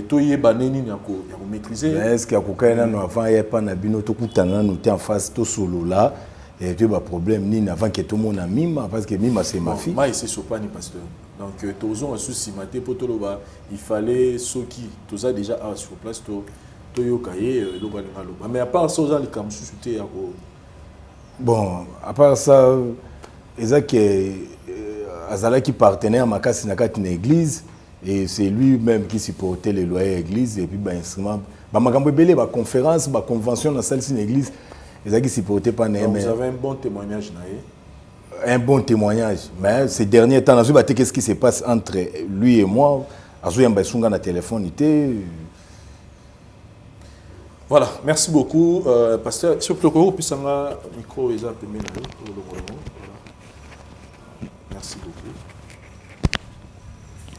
S5: toyeba nde nini ya komaîtriser.
S13: Mais est ce que akokaki nano avant ye epa na bino, tokutana nano te en face, tosolola, toyeba problème nini avant ke tomona Mima? Parce que Mima, c'est ma fille.
S5: Mai ese sopani, pasteur. Donc tozonga su nsima te mpo toloba il fallait soki toza déjà awa sur place to toyoka ye eloko alinga aloba. Mais à part ça, oza likambo mosusu te ya ko
S13: Bon, à part ça, eza ke azalaki partenaire makasi na kati na église et c'est lui-même qui supportait les loyers ya église et puis bainstrument, bamakambo ebele, baconférence, baconvention nasalisi na église ezalaki supporté pa na ye.
S5: Vous avez un bon témoignage na ye?
S13: Un bon témoignage, mais ces derniers temps nazwi bate, qu'est-ce qui se passe entre lui et moi? Azoyamba esunga na téléphone te.
S5: Voilà, merci beaucoup, pasteur. S'il vous plaît, opesanga micro eza pembeni na yo, olongola yango. Merci beaucoup.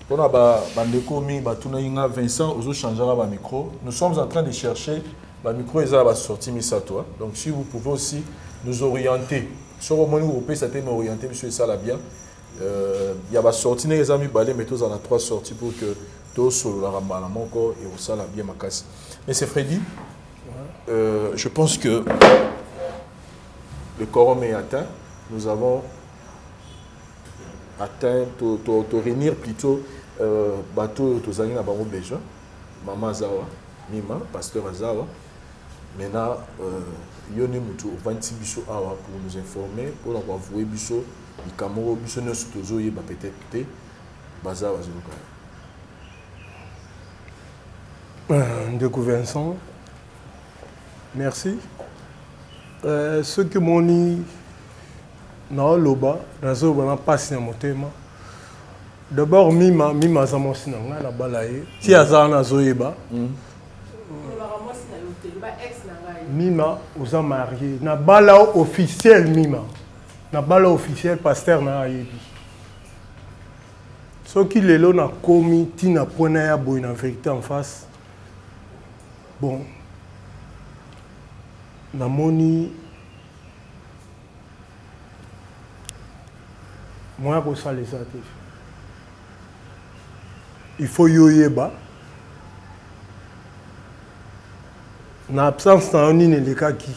S5: Mpona bandeko mingi batunaki nga: Vincent, ozochangeaka bamicro. Nous sommes en train de chercher bamicro eza ya basortie misato. Donc si vous pouvez aussi nous orienter, soki omoni kopesa te, mais orienter biso esala bien. Ya basortie ndenge eza mibale, mais tozala na trois sorties pour que tosololaka mbala moko, ekosala bien makasi. Mais c'est Freddy, je pense que le quorum est atteint. Nous avons atteint to, to, to réunir plutôt bato oyo tozali na bango besoin. Mama azawa, Mima, pasteur azawa. Maintenant yo nde motu ovandisi biso awa pour nous informer, mpona koavouer biso likambo oyo biso nyonso tozoyeba peut-être te. Baza bazoluka.
S1: Ndeko Vincent, merci. Soki omoni naoloba, nazoloba na mpasi na motema. D'abord Mima, Mima aza mwasi na ngai, nabala ye ti aza wana azoyeba. Mima, oza marié, nabala officiel. Mima, nabala officiel, pasteur na ayebi. Soki lelo nakomi ntina mpona ya boye na vérité en face, bon, namoni moya kosala eza te. Il faut yo oyeba na absence na yo nini elekaki.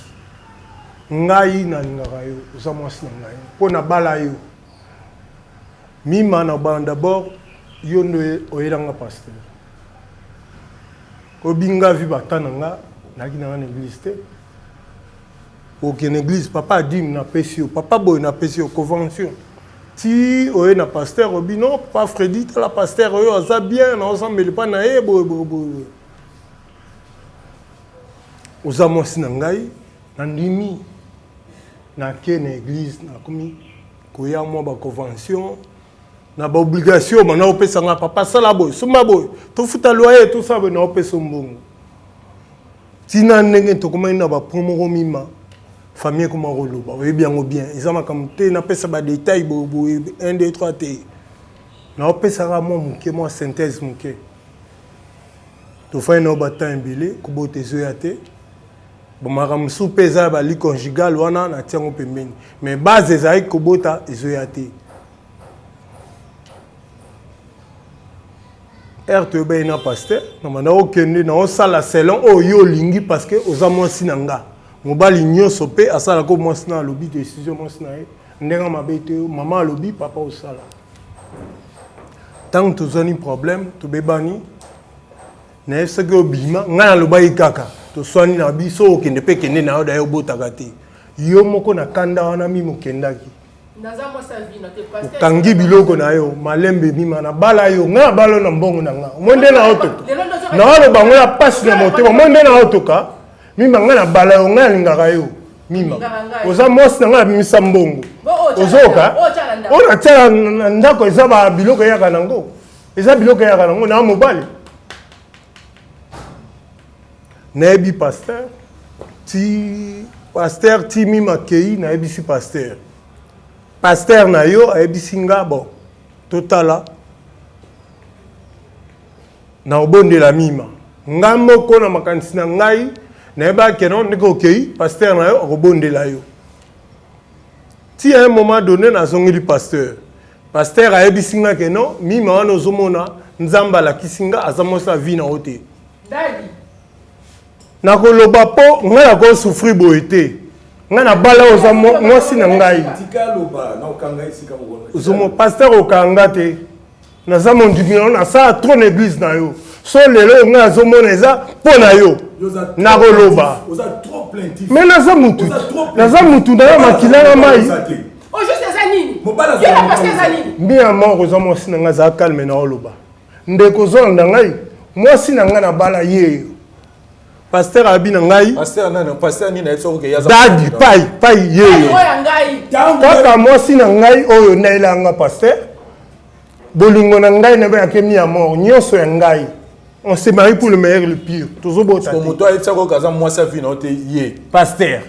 S1: Ngai nalingaka yo, oza mwasi na ngai mpo nabala yo. Mima, na bana d'abord yo nde oyelanga pasteur obinga vi bata na nga, nayaki na nga na église te. Okende église, papa adime napesi yo, papa boye napesi yo convention, ti oye na pasteur obi: non, papa Fredi, tala pasteur oyo aza bien, naosambela epa na ye boye boye boye. Oza mwasi na ngai, nandimi, nake na église, nakomi koya mwa baconvention na baobligation mana opesa nga: papa sala boye, somba boye, tofuta loyer, tosala boye, naopesa mbongo. Ntina ndenge tokomaki na bapoint moko, Mima, famille ekoma koloba. Oyebi yango bien, eza makambo te napesa badetail boye 1 2 3 te, naopesaka mwa moke, mwa synthèse moke. Tofandi nao batemps ebele, kobota ezoya te. Makambo mosusu mpe eza ya balit conjugal wana, natia yango pembeni, mais base ezalaki kobota ezoya te. Heure toyebaki na pasteur, na banda okende na osala selon oyo yo olingi parce que oza mwasi na nga. Mobali nyonso pe asalaka oyo mwasi na alobi, decision mwasi na ye ndenge mabe te, mama alobi papa osala. Tango tozwani problème, tobebani, nayebisaki obima, ngai nalobaki kaka toswani na biso, okende pe kende na yo, daye obotaka te. Yo moko na kanda wana mimi okendaki. Okangi biloko na yo malembe mima na bala yo ngai na bala yo na mbongo na ngai omoi nde na otoka naoloba yango ya mpasi na motema omoi nde na otoka mima ngai na bala yo ngai alingaka yo mima oza mwasi na ngai nabimisa mbongo ozoka oyo natia na ndako eza ba biloko eyaka nango eza biloko eyaka nango na mobali nayebi pasteur ti pasteur ti mima kei nayebisi pasteur pasteur na yo ayebisi nga bon totala na obondela mima nga moko na makanisi na ngai nayebaki keno ndenge okei pasteur na yo akobondela yo ti à un moment donné nazongeli pasteur pasteur ayebisi nga ke non mima wana ozomona nzambe alakisi nga aza mwasi ya vie na yo te Nakoloba po ngai nako souffrir boye te. Ngai na bala oza mwasi na ngai. Ozomo pasteur okanga te. Naza mondimi na yo nasala trop na église na yo. So lelo oyo ngai azomona eza mpo na yo. Nakoloba. Mais naza mutu. Naza mutu na yo makila na mai. Mia mort oza mwasi na ngai azala calme na oloba. Ndeko ozolanda ngai mwasi na ngai nabala ye pasteur abi na ngai dadi pai pai yeyo kaka mwasi na ngai oyo nayela nga pasteur bolingo na ngai nabeyake mi ya mort nyonso ya ngai on se marie pour le meilleur le pire tozobota
S5: moto ayebisaka oyo aza mwasi ya vie na yo te ye
S1: pasteur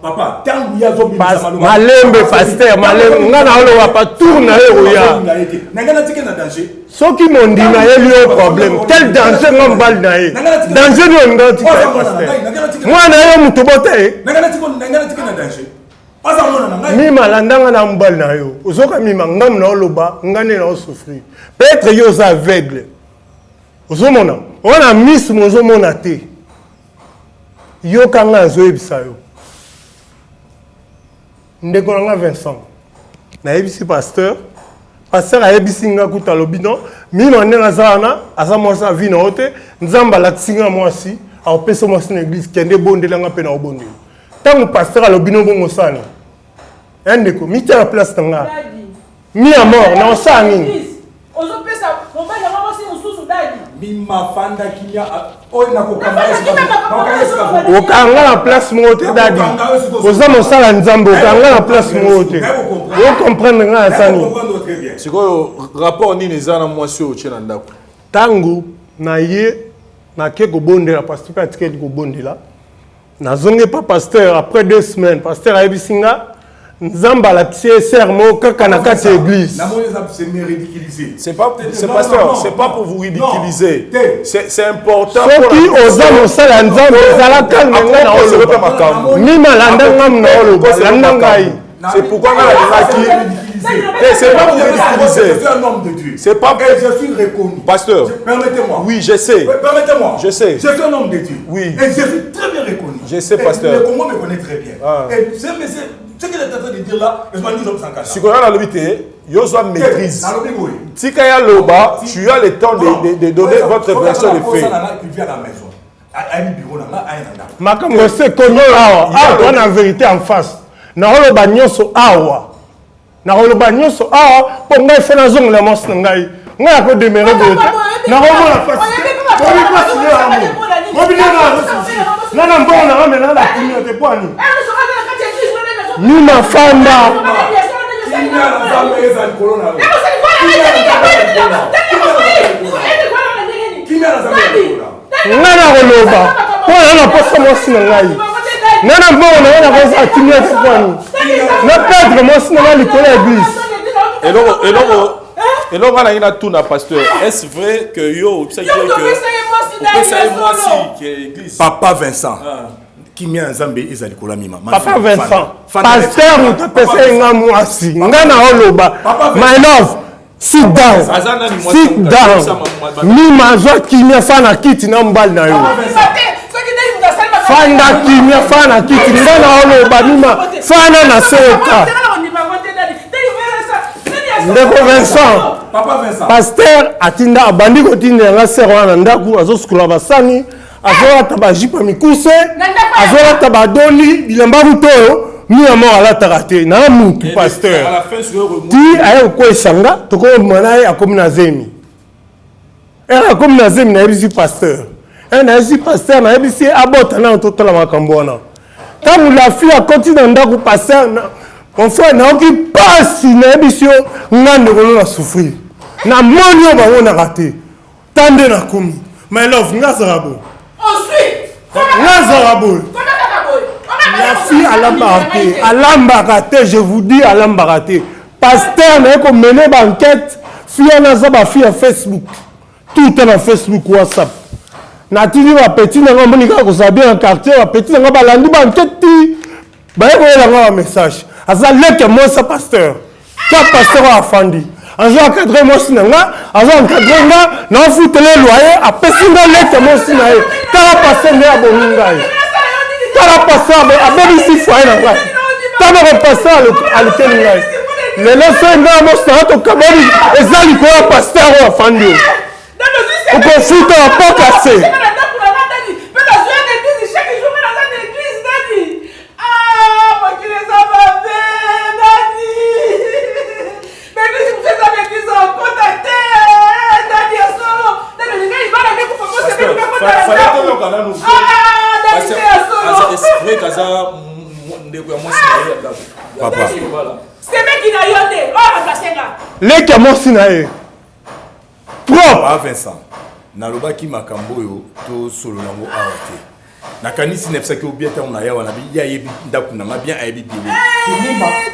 S8: Papa, tangu ya zo bimisa maloba.
S1: Malembe pasteur, malembe nga na oloba pa tour na yo oya.
S8: Na nga natike na danger.
S1: Soki mondimi ayeli yo problème, quel danger nga mobali na ye? Danger nini olinga otika ye pasteur? Mwana yo moto bota ye.
S8: Na nga natike na nga natike na danger. Aza mwana na ngai.
S1: Mima landa nga na mobali na yo. Ozoka mima ngamu na oloba nga nde na osouffrir. Peut-être yo oza aveugle. Ozomona? Wana miss mozomona te. Yoka nga nazoyebisa yo. Ndeko na nga Vincent, nayebisi pasteur, pasteur ayebisi nga kuta alobi non, mino ndenge aza wana, aza mwasi ya vie na yo te, Nzambe alakisi nga mwasi, akopesa mwasi na eglise, kende bondela nga mpe na obondela. Ntango pasteur alobi no bongo osala nini? Eh ndeko, mitia na place na nga. Mi à mort, na osala nini?
S9: ozopesa mobali yango mwasi mosusu dadi
S8: mima fanda kimia oyo nakokanga
S1: okanga na place moko te dadi oza mosala nzambe okanga na place moko te ocomprendre ngai asani
S5: sikoyo rapport nini eza na mwasi oyo otie na ndako
S1: ntango na ye nake kobondela pasteur mpe atikeli kobondela Nazongi epa pasteur après deux semaines, pasteur ayebisi nga Nzambe alakisi ye sœur moko kaka na kati ya église.
S5: C'est pas, c'est pasteur, c'est pas pour vous ridiculiser. C'est important.
S1: Soki oza mosala ya Nzambe ezala calme nga na oloba. Mima landa nga na oloba, landa ngai.
S5: C'est pourquoi nga nalingaki C'est pas pour ridiculiser.
S8: Je suis un homme de Dieu.
S5: C'est pas
S8: Et je suis reconnu.
S5: Pasteur.
S8: Permettez-moi.
S5: Oui, je sais.
S8: Permettez-moi.
S5: Je sais.
S8: Je suis un homme de Dieu.
S5: Oui.
S8: Et je suis très bien reconnu.
S5: Je sais, pasteur.
S8: Le Congo me connaît très bien. Ah. Et ce monsieur, ce qu'il est en train de dire là, je m'en dis comme ça.
S5: Sikoyo nalobi te, yo zwa maîtrise. Tika ya loba, tu as le temps de, de, de donner votre version de fait.
S1: Makambo esi ekomi awa awa toza na verite en face nakoloba nyonso awa nakoloba nyonso awa mpo ngai fo nazongela mwasi na ngai ngai nakodemere boye te nakomona pasi nga na mbongo na nga me na na kimia te mpo ani mima fanda ngai nakoloba mpo na na posa mwasi na ngai ngai na mbongo na ngai nakozala kimia te mpo ani na perdre mwasi na ngai likolo ya eglise
S5: eloko eloko eloko ngai nangi natuna pasteur est ce vrai que yo opesaki ye que opesa ye mwasi ke église
S8: papa Vincent ah. kimia ya nzambe eza likolo ya mima
S1: papa Vincent pasteur moto apesa ye nga mwasi ngai naoloba my love. Sit down. Sit down. Mima azwa kimia fa na kiti na mobali na yo. Fanda kimia fa na kiti nga na oloba mima fana na soka. Ndeko Vincent. Pasteur atinda abandi kotindela nga sœur wana na ndako azosukola basani azolata bajipe ya mikuse azolata badoli bilamba kutu oyo mia moko alataka te na mutu eh, pasteur ti aye kokweyisa nga tokomobima na ye akomi na zemi ere akomi na zemi nayebisi pasteur ere nayebisi pasteur nayebisi ye abota nano totala makambo wana ntango la fille akoti na ndako pasteur mon frère nayoki mpasi nayebisi yo nga ndeko no na souffrir namoni oyo bamonaka te Ta nde nakomi. My love, nga azala boye. Nga azala boye. La fille alambaka te, alambaka te, je vous dis alambaka te. Pasteur naye ko mener ba enquête, fille wana aza ba fille ya Facebook. Tout na Facebook, WhatsApp. Natindi ba petit na nga omoni kaka kozala bien na quartier, ba petit na nga balandi ba enquête ti baye koyela nga ba message. Aza leki ya mwasi ya pasteur. Ta pasteur oyo afandi azo encadre mwasi na nga azo encadre nga naofutele loyer apesi nga lete mwasi na ye tala pasteur nde abomi ngai tala pasteur abebisi foyer na ngai tala ko pasteur alukeli ngai lelo soki ngai mwasi na nga tokaboli eza likolo ya pasteur oyo afandi oyo okofuta bapoka se leki ya mwasi na ye
S13: propre. Papa Vincent, nalobaki makambo oyo tosolola yango awa te. Nakanisi nayebisaki yo bien ntango naya wana ye ayebi ndako na nga bien ayebi biro.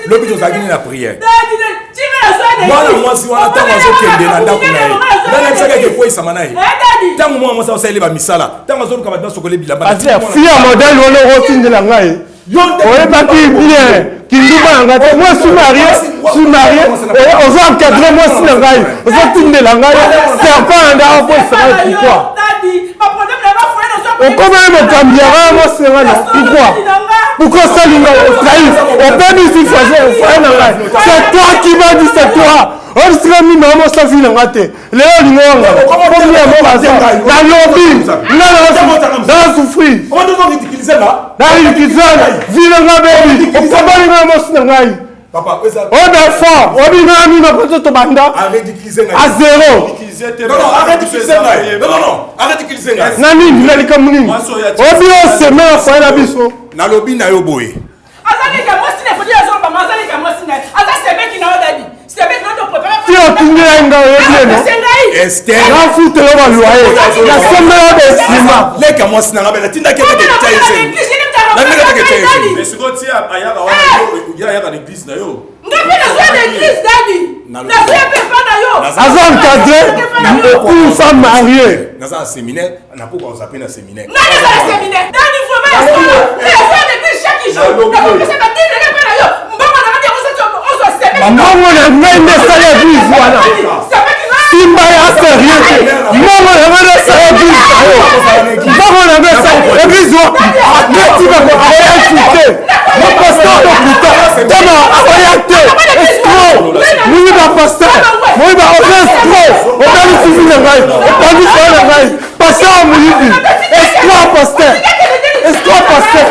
S13: Lobi tozalaki nde na prière. Mwana mwasi wana ntango azokende na ndako na ye ngai nayebisaki ake ekweyisama na ye ntango mwana mwasi azosalela bamisala ntango azoluka bato basokole bilamba.
S1: Fille modèle wana okotindela ngai oyebaki bien kindumba na ngai te moi suis marié suis marié ozo encadre mwasi na ngai ozotindela ngai serpent na ngai akokwesa ngai pourquoi okomaki mokambi ya ngai mwasi na ngai non pourquoi pourquoi osali ngai otrahi obebisi foyer na ngai c'est toi qui m'a dit c'est toi oyebisika mima ya mwasi avi na ngai te lelo olingi wangana po mia moko aza nalobi nga na souffrir na ridiculize vi na nga bebi okabali nga mwasi na ngai oyo befort oyebi nga mima po to tobanda a zero na nini na likambo nini oyebi oseme na foye na biso
S13: nalobi na yo boye
S9: aza leka mwasi na fodi azoloba ma aza leka mwasi na ye aza semeki na yo dadi semeki na yo toprepare
S1: ti otindela ngai oyebi eno nafutela ba loyer nasombela besima
S13: leka mwasi na ngai be natindaki ete
S1: aza encadré une femme mariée
S13: naza na séminaire nakoka kozape na séminaire
S1: mbongo na ngai nde esali eglise wana simba ya serieux te mbongo na ngai nde esali eglise na yo mbongo na ngai esali eglise wapi neti bako akoya insulte bapasteur lokuta tama akoya te escro moyi bapasteur moyi ba oza escro obebisi vi na ngai opangi foye na ngai pasteur ya moyibi escroc pasteur escroc pasteur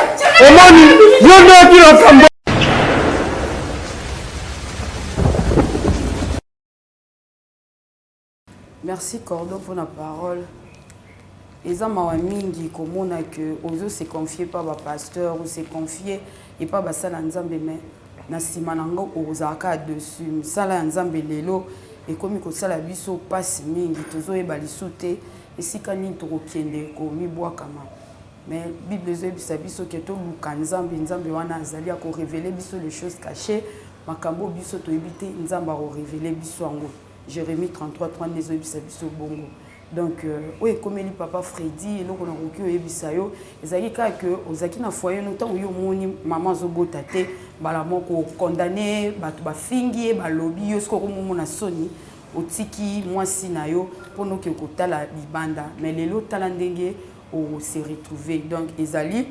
S1: omoni yo nde oyebi makambo
S14: Merci Cordon pour la parole. Eza mawa mingi komona que ozo se confier pa ba pasteur ou se confier et pa basala nzambe mais na sima nango okozalaka dessus misala ya nzambe lelo ekomi kosala biso pasi mingi tozoyeba lisu te esika nini tokokende komibwakama mais bible ezoyebisa biso ke toluka nzambe nzambe wana azali akorevele biso les choses cachées makambo oyo biso toyebi te nzambe akorevele biso yango Jérémie 33 3 nde ezoyebisa biso bongo donc euh, oyo ekomeli papa Freddy eloko nakoki oyebisa yo ezalaki kaka ke ozalaki na foyer no ntango yo omoni mama azobota te mbala moko okondane bato bafingi ye balobi yo soki okomomona soni Otiki mwasi na yo pona oke kotala libanda mais lelo tala ndenge o se retrouver donc ezali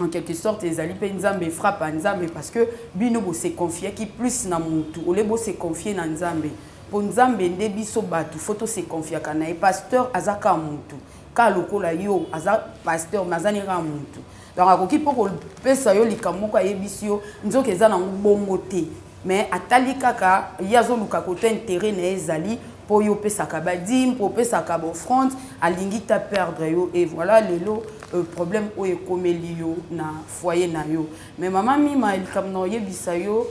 S14: en quelque sorte ezali pe nzambe frappe ya nzambe parce que bino bo se confiaki plus na mutu au lieu bo se confier na nzambe po nzambe nde biso batu faut to se confiaka na ye pasteur aza kaka mutu kaka lokola yo aza pasteur mais aza ne kaka mutu donc akoki po kopesa yo likambo moko ayebisi yo nzoka eza nango bongo te Mais atali kaka ye azoluka kote interet na ye ezali po yo opesaka ba dime po opesaka ba offrande alingi te perdre yo et voilà lelo euh, problème oyo ekomeli yo na foyer na yo mais mama mima likambo na oyebisa yo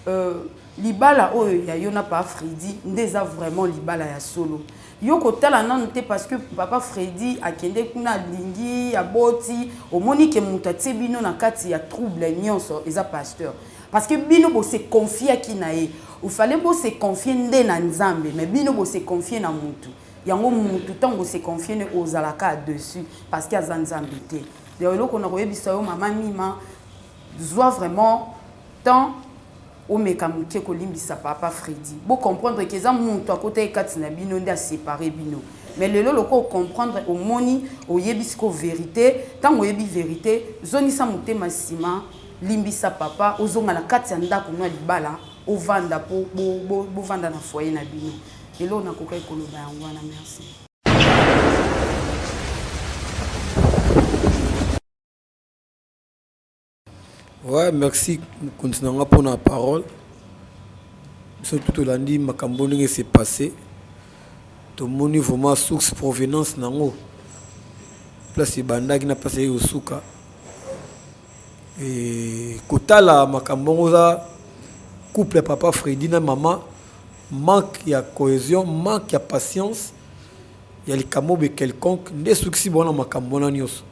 S14: euh, libala oyo ya yo na papa Freddy nde eza vraiment libala ya solo yo kotala nanu te parce que papa Freddy akende kuna alingi aboti omoni ke moto atie bino na kati ya trouble nyonso eza pasteur Parce que bino bo se confiaki na ye. Il fallait bo se confier nde na Nzambe, mais bino bo se confier na mutu. Yango mutu tango bo se confier ne ozalaka dessus parce que aza Nzambe te. Donc eloko na koyebisa yo mama Mima, zwa vraiment temps omeka moke kolimbisa papa Freddy. Bo comprendre que eza mutu akota ye kati na bino nde a séparer bino. Mais lelo loko o comprendre omoni oyebi siko verite, tango oyebi verite, zongisa motema sima Limbisa papa ozonga na kati ya ndako no ya libala ovanda po bovanda na foyer na bino. Eloko nakokaki koloba yango wana merci.
S15: Ouais, merci mokonzi na nga mpona parole biso tu tolandi makambo ndenge se passe tomoni vraiment source provenance nango place ebandaki na place eye kosuka Et kotala makambo yango oza couple ya papa Freddy na mama manque ya cohesion, manque ya patience ya likambo boye quelconque nde esukisi bango na makambo wana nyonso.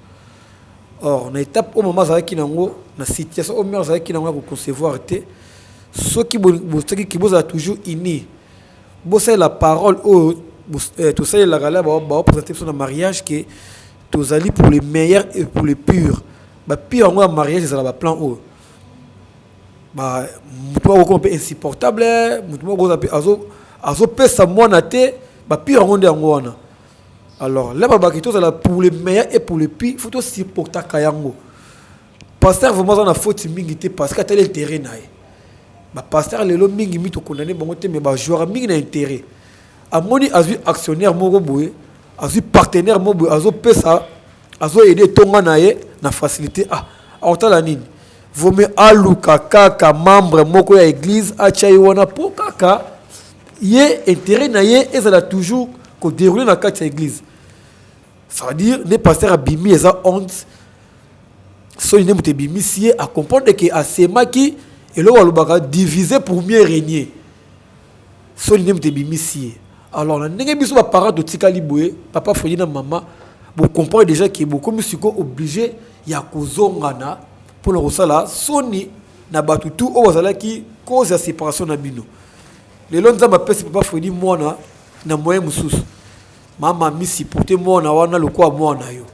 S15: Or na etape oyo mama azalaki na yango na situation oyo mère azalaki na yango ya koconcevoir te soki botiaki ki bozala toujours unis bosalela parole oyo eh, tosalelaka la baopresente biso na mariage ke Tozali pour le meilleur et pour le pur. Ba pire yango ya mariage ezala ba plan oyo. Ba mutu moko okoma pe insupportable, mutu moko oza pe azo azo pesa mwana te, ba pire yango nde yango wana. Alors là balobaka tozala pour le meilleur et pour le pire, faut to supportaka yango. Pasteur vraiment aza na faute mingi te parce que atali intérêt na ye. Ba pasteur lelo mingi mi to condamner bango te mais ba joueur mingi na intérêt. Amoni azui actionnaire moko boye, azui partenaire moko boye azo pesa azo aider etonga na ye na facilité ah akotala nini? Vaut mieux aluka kaka membre moko ya eglise atia ye wana po kaka ye intérêt na ye ezala toujours ko dérouler na kati ya eglise. Ça veut dire ne pasteur abimi eza honte soni nde moto ebimisi ye a comprendre que asemaki eloko alobaka diviser pour mieux régner. Soni nde moto ebimisi ye. Alors na ndenge biso ba parents totikali boye, papa Freddy na mama, bo comprendre déjà que bokomi sikoyo oblige ya kozongana pona kosala soni na batu tout oyo bazalaki cause ya separation na bino. Lelo Nzambe apesi papa Freddy mwana na moyen mosusu. Mama mi supporter mwana wana lokola mwana yo.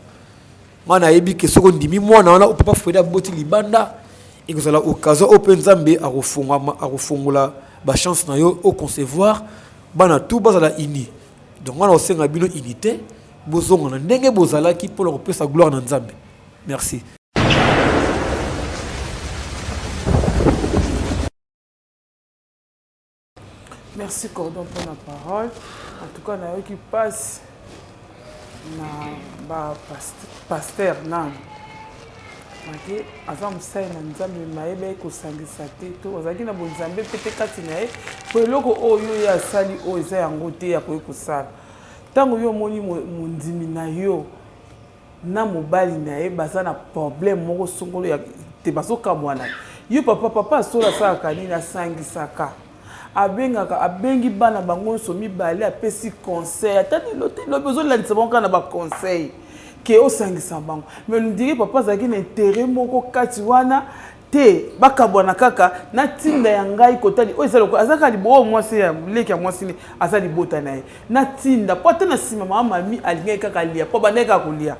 S15: Nga nayebi ke soki ondimi mwana wana oyo papa Fredy aboti libanda ekozala occasion oyo mpe Nzambe akofongwama akofongola ba chance na yo o concevoir bana tout bazala uni. Donc nga nakosenga bino unité bozonga na ndenge bozalaki mpo na kopesa gloire na Nzambe. Merci.
S16: Merci Cordon pour la parole. En tout cas, nayoki passe na ba pasteur nanu make aza mosali na nzambe mayebaki kosangisa te to azalaki na bonzambe mpe te kati na ye mpo eloko oyo ye asali oyo eza yango te akoki kosala ntango yo omoni mondimi na yo na mobali na ye baza na problème moko songolo ya te bazokamwana yo papa papa asolo asalaka nini asangisaka abengaka abengi bana bango nyonso mibale apesi conseil ata lelo te lobi ozolandisa bango kaka na baconseil ke osangisa bango mais ondire papa azalaki na intérêt moko kati wana te bakabwana kaka na ntinda ya ngai kotali oyo eza lokola aza kaka oyo mwasi ya leki ya mwasi ne aza libota na ye na ntinda mpo ata na nsima mama mami alingaki kaka alia mpo abandaki kaka kolia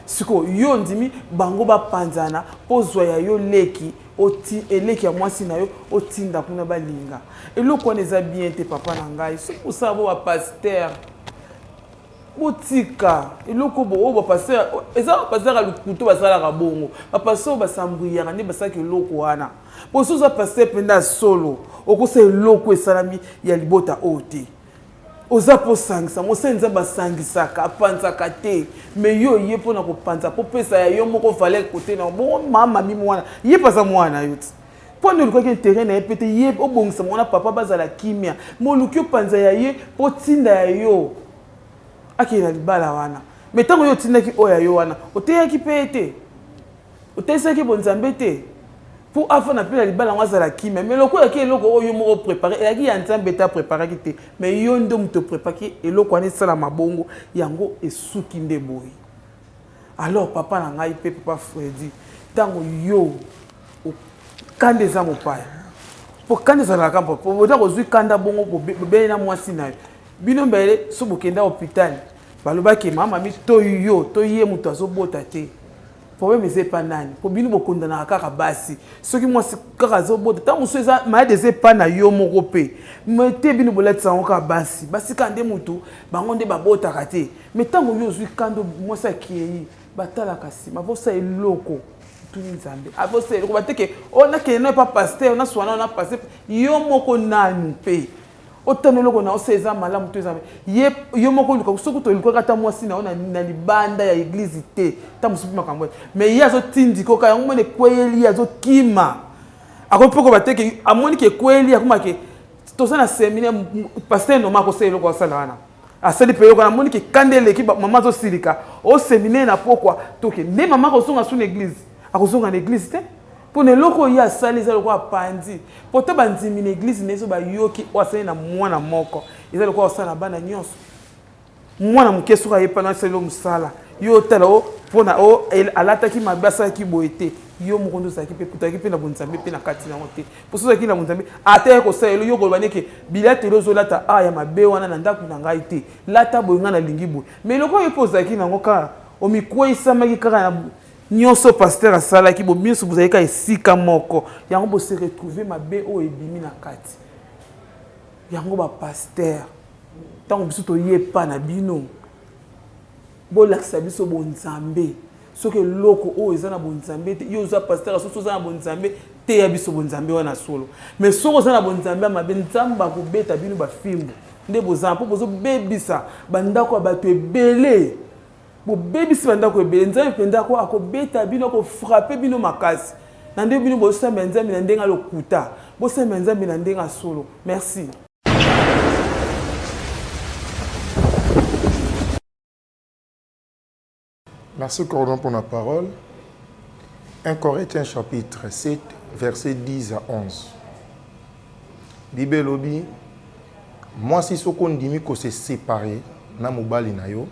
S16: Sikoyo yo ondimi bango bapanzana mpo ozwa ya yo leki oti eleki ya mwasi na yo otinda kuna balinga. Eloko wana eza bien te papa na ngai. Soki bosala bo ba pasteur botika eloko bo oyo ba pasteur eza ba pasteur ya lokuta basalaka bongo. Ba pasteur oyo basambriyaka nde basalaka eloko wana. Po soki oza pasteur mpenza ya solo okosala eloko esalami ya libota oyo te. Oza mpo osangisa, mosali Nzambe asangisaka, apanzaka te. Mais yo oye mpo na kopanza, mpo opesa ya yo moko valeur kote na yo. Bongo mama mami mwana, ye mpe aza mwana na yo ti. Mpo nini olukaki interet na ye mpe te, ye obongisa bango na papa bazala kimia. Mais oluki opanza ya ye mpo otinda ya yo akende na libala wana. Mais ntango yo otindaki oyo ya yo wana, oteyaki mpe ye te. Otalisaki bonzambe te po afanda pe na libala yango azala kimia mais lokola eyaki eloko oyo yo moko oprepare eyaki ya nzambe te apreparaki te mais yo nde moto oprepaki eloko wana esalama bongo yango esuki nde boye alors papa na ngai pe papa Freddy ntango yo kanda eza mopaya po kanda ezalaka mpo oza kozwi kanda bongo bobeli na mwasi na yo bino mbele so bokenda hôpital balobaki mama mi to yo to ye moto azobota te problème eza epa nani po bino bokondanaka kaka basi soki mwasi kaka azobota ntango mosusu eza malade eza epa na yo moko mpe me te bino bolatisa yango kaka basi basi kaka nde motu bango nde babotaka te me ntango yo ozwi kando mwasi akei batalaka nsima bosala eloko tuni nzambe abosala eloko bateke o oh, nakende no epa paster naswana na paster yo moko nanu mpe otana eloko na yo se eza malamu to eza ye yo moko oluka soki tolukaka ata mwasi na yo na libanda ya eglise te ta mosusu mpe makambo mais ye azotindikoka yango mona ekweyeli ye azokima akoki mpe koba te ke amoni ke ekweyeli akoma ke toza na seminaire pasteur noma akosala eloko asala wana asali mpe eloko amoni ke kanda eleki mama azosilika o seminaire na pokwa toke nde mama akozonga su na eglise akozonga na eglise te Mpo na eloko oyo ye asali eza lokola apanzi mpo ata bandimi na eglise na ye so bayoki oyo asali na mwana moko eza lokola osala na bana nyonso. Mwana moke soki aye pana asali yo mosala yo otala o mpo na o alataki mabe asalaki boye te yo moko nde ozalaki mpe ozalaki mpe na bonzambe mpe na kati na yango te mpo soki ozalaki na bonzambe ata ye kosala elo yo koloba neke bilateli ozolata a ya mabe wana na ndako na ngai te lata boye ngai nalingi boye mais lokola yo mpe ozalaki na yango kaka omikweyisamaki kaka na Nionso pasteur asalaki bo nionso bozali kaka esika moko yango bo se retrouver mabe oyo ebimi na kati yango ba pasteur ntango biso toye epa na bino bolakisa biso bonzambe soki eloko oyo eza na bonzambe te yo oza pasteur soki oza na bonzambe teya biso bonzambe wana solo mais soki oza na bonzambe ya mabe nzambe akobeta bino bafimbu nde boza mpo bozobebisa bandako ya bato ebele Bobebisi ba ndako ebele. Nzambe mpenza ako akobeta bino ako frapper bino makasi. Na ndenge bino bosambela Nzambe na ndenge ya lokuta. Bosambela Nzambe na ndenge ya solo. Merci.
S5: Merci Cordon pour la parole. 1 Corinthiens chapitre 7, verset 10 à 11. Bible elobi, mwasi soki ondimi ko se separer na mobali na yo,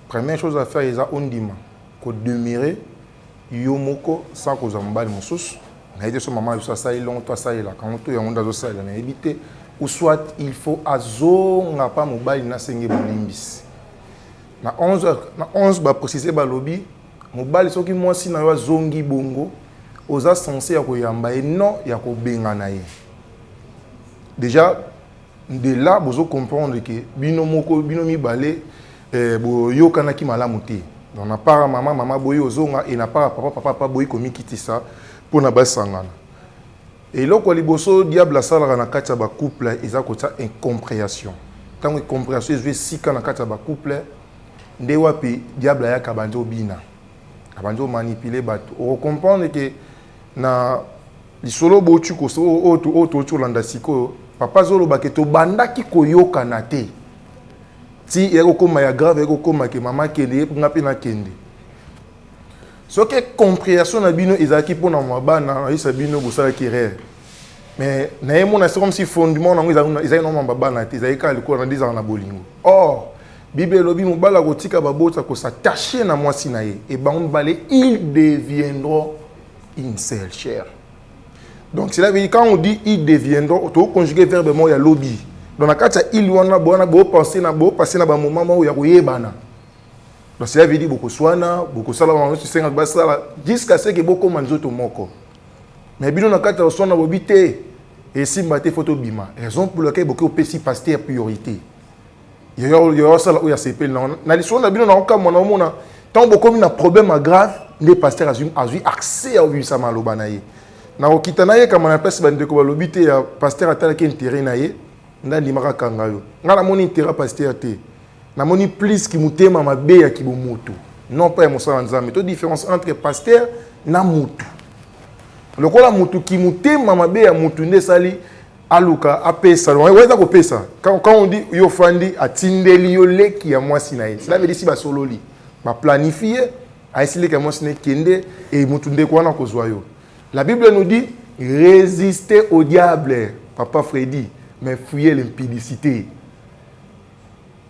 S5: première chose à faire eza ondima ko demeurer yo moko sans kozwa mobali mosusu. Nayebi te soki mama na biso asaleli yango to asalelaka yango to yango nde azosalela nayebi te, ou soit il faut azonga pa mobali na asenge bolimbisi. Na 11 na 11 ba préciser balobi mobali soki mwasi na yo azongi bongo oza censé ya koyamba ye non ya kobengana ye. Déjà de là bozo comprendre que bino moko bino mibale eh, boyokanaki malamu te. Donc na part mama mama boyi ozonga et na part papa papa pa boyi komikitisa mpona basangana. Eloko ya liboso diable asalaka na kati ya ba couple eza kotia incomprehension. Ntango incomprehension ezwi esika na kati ya ba couple nde wapi diable ayaka abandi obina, abandi omanipuler bato. Oko comprendre que na lisolo bouti oyo touti kolanda sikoyo, papa azoloba ke tobandaki koyokana te ti eyaki kokoma ya grave, eyaki kokoma ke mama akende, ye nga mpe nakende. Soki comprehension na bino ezalaki mpona mwa bana, nayebisa bino bosalaki erreur. Mais naye mona c'est comme si fondement nango ezalaki na mwa bana te, ezalaki kaka lokola na nde ezalaka na bolingo. Or Bible elobi mobali akotika baboti akos'attacher na mwasi na ye et bango mibale ils deviendront une seule chair. Donc cela veut dire quand on dit ils deviendront, to conjuguer verbe moko ya lobi. Donc na kati ya il wana bo wana bo penser na bo passer na ba moment moko ya koyebana.
S1: Donc cela veut dire bokoswana, bokosala bango nyonso esengaka basala jusqu'à ce que bokoma nzoto moko. Mais bino na kati ya koswana bobi te esimba te faut tobima. Raison pour laquelle boke opesi pasteur priorité. Yo asala oyo asepeli nango. Na lisolo na bino nakokamwa naomona ntango bokomi na problème ya grave nde pasteur azwi azwi accès ya kobimisa maloba na ye. Nakokita nayekama na place bandeko balobi te ya pasteur atalaki intérêt na ye nde andimaka akanga yo. Ngai namoni intérêt ya pasteur te. Namoni plus ki motema mabe ya kibomoto non pas ya mosala nzambe. To différence entre pasteur na mutu. Lokola mutu ki motema mabe ya mutu nde esali aluka apesa wana eza kopesa. Quand, quand on dit yo fandi atindeli yo leki ya mwasi na ye, cela veut dire si basololi ba planifie ayesi leki ya mwasi na ye kende e mutu ndeko wana kozwa yo. La Bible nous dit résister au diable, papa Freddy, mais fuyez l'impudicité.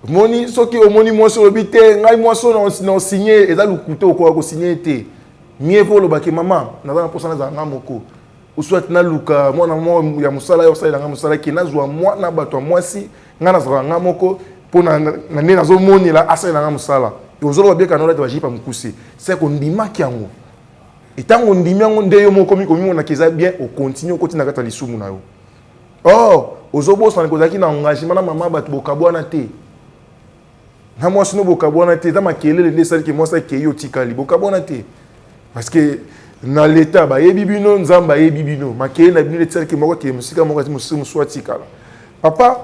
S1: Omoni soki omoni mwasi olobi te ngai mwasi oyo na osigne eza lokuta okoka kosigne te. Mieux vaut olobaki mama naza na mposa nazala ngai moko ou soit naluka mwana moko ya mosala ya osalela ngai mosala ke nazwa mwana bato ya mwasi ngai nazalaka ngai moko mpo na nde nazomonela asalela ngai mosala. Ozoloba bieka na olata bajipe ya mokuse se kondimaki yango etango ondimi yango nde yo moko okomi komimonaka eza bien okontinue okoti na kati ya lisumu na yo. Or ozobosana kozalaki na engagement na mama bato bokabwana te na mwasi no bokabwana te eza makelele nde esaliki mwasi akei otikali bokabwana te parce que na leta bayebi bino nzambe ayebi bino makelele na bino esaliki moko akei mosika moko ati mosusu mosusu atikala papa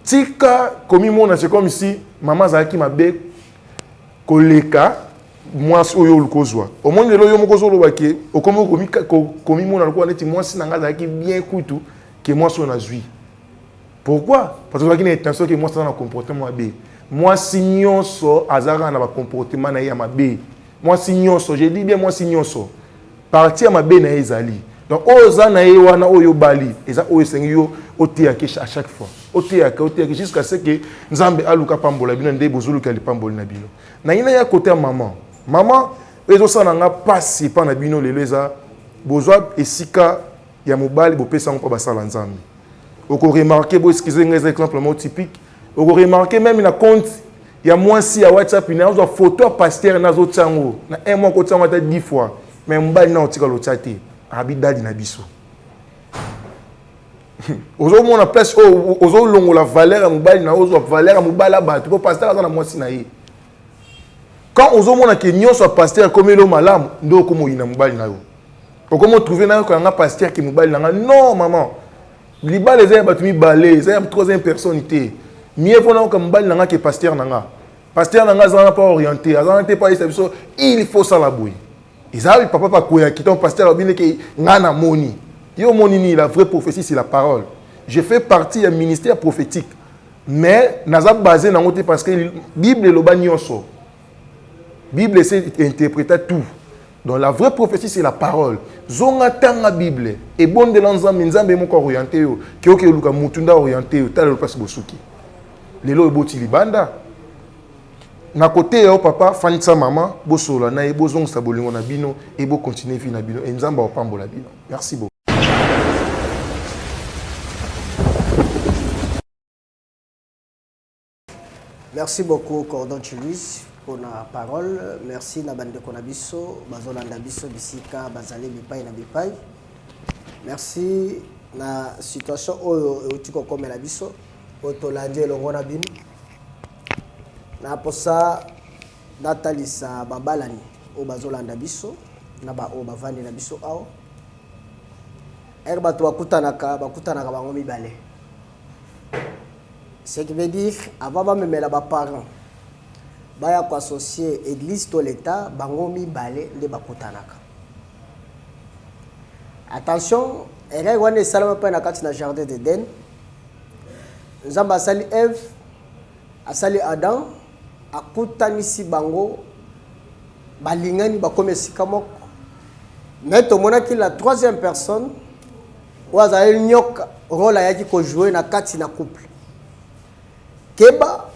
S1: tika komimona c'est comme si mama azalaki mabe koleka mwasi oyo oluka ozwa omoni lelo yo moko ozoloba ke okomi komimona lokola neti mwasi na ngai azalaki bien kutu ke mwasi oyo nazwi. Pourquoi? Parce que ozalaki na intention ke mwasi aza na comportement mabe. Mwasi nyonso aza kaka na bacomportement na ye ya mabe. Mwasi nyonso, je dis bien mwasi nyonso, parti ya mabe na ye ezali. Donc oyo oza na ye wana oyo obali eza oyo esengi yo oteyake à chaque fois, oteyake oteyake jusqu'à ce que Nzambe aluka pambola bino nde bozoluka lipamboli na bino. Na ina ya côté ya maman, maman ezosala nga pasi epa na bino lelo eza bozwa esika ya mobali bopesa yango mpo basala Nzambe. Oko remarquer, bo excusez nga eza exemple moko typique, oko remarquer même na compte ya mwasi ya WhatsApp na azwa photo ya pasteur na azotia yango na un mois kotia yango ata 10 fois, mais mobali na otika lotia te, abi dadi na biso. Ozomona place oyo ozolongola valeur ya mobali na ozwa valeur ya mobali ya bato po pasteur aza na mwasi na ye. Quand ozomona ke nyonso ya pasteur ekomeli yo malamu nde okoma oyina mobali na yo, okoma otrouve na yo koyanga pasteur ke mobali na nga. Non maman, libala eza ya bato mibale, eza ya troisième personne te. Mieux vaut nayoka mobali na nga ke pasteur na nga. Pasteur na nga aza wana mpo orienté, aza wana te mpo ayesa biso il faut sala boye. Eza papa pa koyaki donc pasteur alobi ndeke nga na moni. Yo omoni nini? La vraie prophétie c'est la parole. Je fais partie ya ministère prophétique mais naza basé nango te parce que Bible eloba nyonso. Bible ese interpréta tout. Donc la vraie prophétie c'est la parole. Zonga tanga Bible ebondela Nzambe, Nzambe moko orienté yo. Ke oke luka mutu nda orienté yo, tala place bosuki. Lelo eboti libanda. Na koteya yo papa, fandisa mama, bosolola na ye, bozongisa bolingo na bino et bo continuer vie na bino et Nzambe akopambola bino. Merci beaucoup.
S17: Merci beaucoup Cordon Chiluis pour la parole. Merci na bandeko na biso bazolanda biso bisika bazali bipai na bipai. Merci na situation oyo euti kokomela biso oyo tolandi elongo na bino. Na posa natalisa babalani oyo bazolanda biso na baoyo bavandi na biso awa. Ere bato bakutanaka, bakutanaka bango mibale. Ce qui veut dire avant bamemela ba parents baya ko associer église to l'état, bango mibale nde bakutanaka. Attention, erreur wana esalama mpe na kati na jardin d'Eden. Nzambe asali Ève, asali Adam, akutanisi bango, balingani bakomi esika moko. Mais tomonaki la troisième personne oyo azali nyoka, rôle ayaki ko jouer na kati na couple. Keba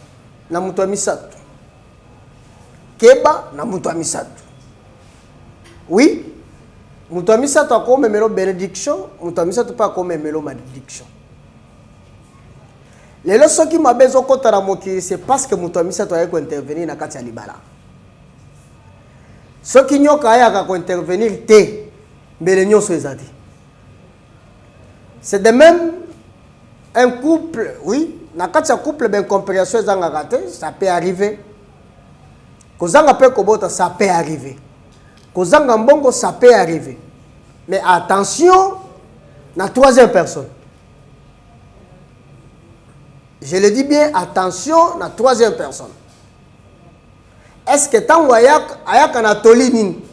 S17: na moto ya misato. Keba na moto ya misato. Oui, moto ya misato akomemelo bénédiction, moto ya misato mpe akomemelo malédiction. Lelo soki mabe ezokota na mokili, c'est parce que moto ya misato ayaki kointervenir na kati ya libala. Soki nyoka ayaka kointervenir te, mbele nyonso eza te. C'est de même un couple, oui, na kati ya couple ba incompréhension ezangaka te, ça peut arriver. Kozanga mpe kobota, ça peut arriver. Kozanga mbongo, ça peut arriver. Mais attention na troisième personne. Je le dis bien, attention na troisième personne. Est-ce que ntango ayaka, ayaka na toli nini?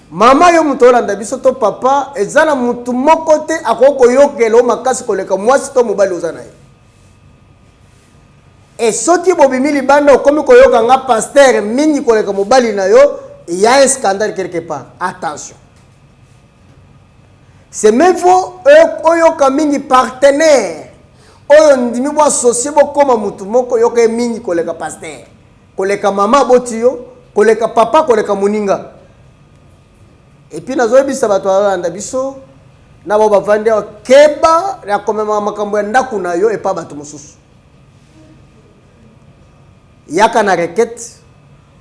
S17: Mama yo moto olanda biso to papa, eza na motu moko te akoki koyokela o makasi koleka mwasi to mobali oza na ye. E soki bobimi libanda okomi koyoka nga pasteur mingi koleka mobali na yo, il y a un scandale quelque part. Attention. C'est mieux vaut oyoka mingi partenaire oyo ndimi bo associer bokoma mutu moko, yoka ye mingi koleka pasteur, koleka mama aboti yo, koleka papa, koleka moninga. Et puis nazoyebisa bato balanda biso na bao bavandi awa, keba ya komema makambo ya ndako na yo epa bato mosusu. Yaka na requête,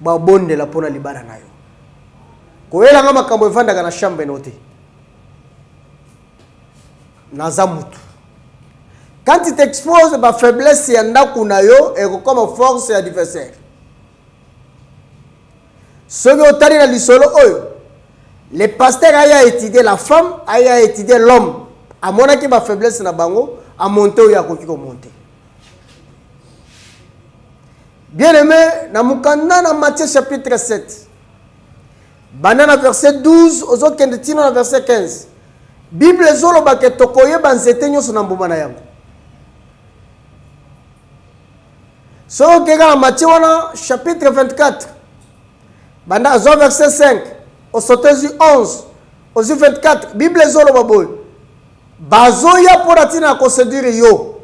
S17: babondela mpona libala na yo. Koyelanga makambo evandaka na chambre no te. Naza mutu. Quand tu t'exposes ba faiblesse ya ndako na yo, ekokoma force ya adversaire. Soki otali na lisolo oyo, le pasteur aya étudier la femme, aya étudier l'homme, amonaki ba faiblesse na bango, amonte oyo akoki komonte. Bien aimé, na mokanda na Matthieu chapitre 7, banda na verset 12 ozokende ntina na verset 15, Bible ezoloba ke tokoyeba nzete nyonso na mbuma na yango. Soki okeka na Matthieu wana chapitre 24, banda azwa verset 5, osote ozwi 11, ozwi 24, Bible ezoloba boye: bazoya mpo na ntina ya koseduire yo,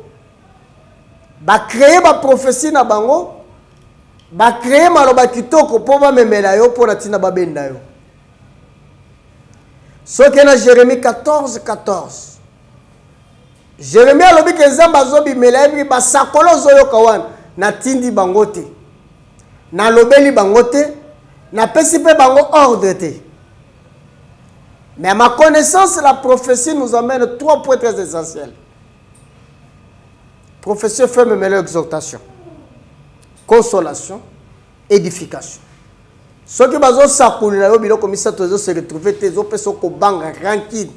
S17: bacreye baprophétie na bango, bacreye maloba kitoko mpo bamemela yo mpo na ntina babenda yo. Soki na Jérémie 14 14, Jérémie alobi ke Nzambe azobimela ye, basakolo ozoyoka wana, natindi bango te, nalobeli bango te, napesi mpe bango ordre te. Mais à ma connaissance, la prophétie nous amène trois points très essentiels. Prophétie fait même exhortation, consolation, édification. Soki bazosakolela yo biloko misato ezo se retrouver te, ezopesa kobanga, rancune,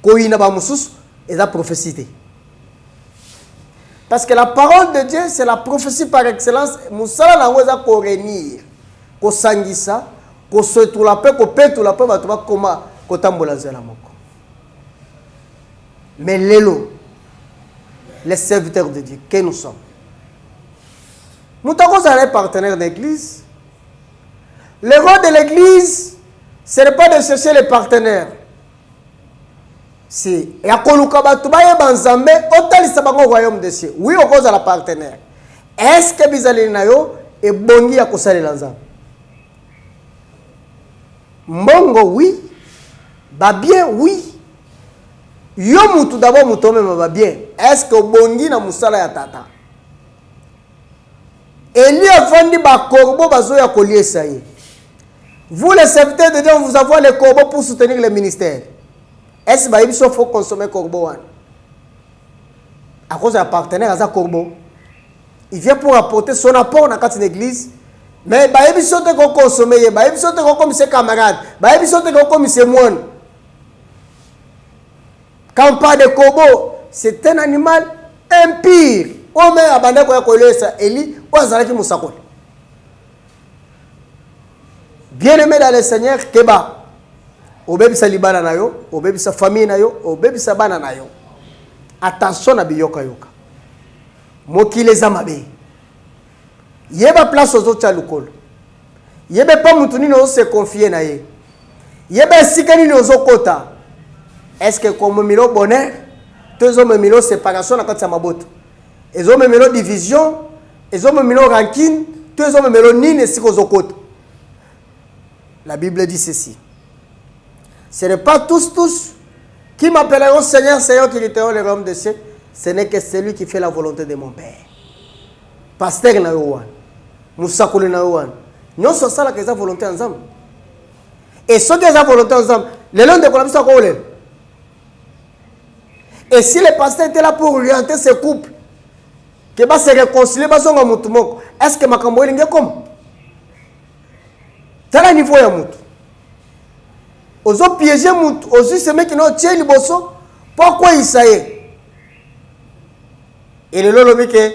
S17: koyina bamosusu, eza prophétie te. Parce que la parole de Dieu, c'est la prophétie par excellence. Mosala na yango eza koréunir, kosangisa, kosetola mpe kopetola mpe bato bakoma kotambola nzela moko. Mais lelo, les serviteurs de Dieu que nous sommes, moto akozala ye partenaire d'église. Le rôle de l'église, ce n'est pas de chercher les partenaires, c'est ya koluka bato bayeba Nzambe, otalisa bango royaume des cieux. Oui, okozala partenaire. Est ce que bizaleli na yo ebongi ya kosalela Nzambe? Mbongo oui, babien oui, yo mutu d'abord, moto omema babien, est ce que obongi na mosala ya tata? Eli avandi, bacorbeau bazoya koliesa ye. Vous les serviteurs de Dieu, vous avez les corbeaux pour soutenir le ministère. Est ce bayebi so faut consommer corbeau wana? À cause ya partenaire aza corbeau, il vient pour apporter son apport na kati na église, mais bayebi so te kokonsome ye, bayebi so te kokomisa camarade, bayebi so te kokomisa mwana. Quand on parle de corbeau, c'est un animal impur oyo me abanda koya kolesa Eli oyo azalaki mosakoli. Bien aimé dans le Seigneur, keba, obebisa libala na yo, obebisa famille na yo, obebisa bana na yo. Attention na biyokayoka. Mokili eza mabe. Yeba place ozotya lokolo, yeba epa mutu nini ozose confier na ye, yeba esika nini ozokota. Est ce que komemela bonheur to ezomemela séparation na kati ya mabota, ezomemela division, ezomemela rancune to ezomemela nini esika ozokota? La Bible dit ceci: ce n'est pas tous tous qui m'appelleront Seigneur, Seigneur qui entreront le royaume des cieux. Ce n'est que celui qui fait la volonté de mon père. Pasteur na yo wana, mosakoli na yo wana, nyonso asalaka eza volonté ya Nzambe. Et soki eza volonté ya Nzambe, lelo ndeko na biso akolela. Et si le pasteur était là pour orienter ce couple, que ba se réconcilier, bazonga mutu moko, est-ce que makambo elingi ekoma? Tala niveau ya mutu. Ozo piéger mutu, ozwi semeki na otie liboso mpo akweyisa ye. Et lelo olobi ke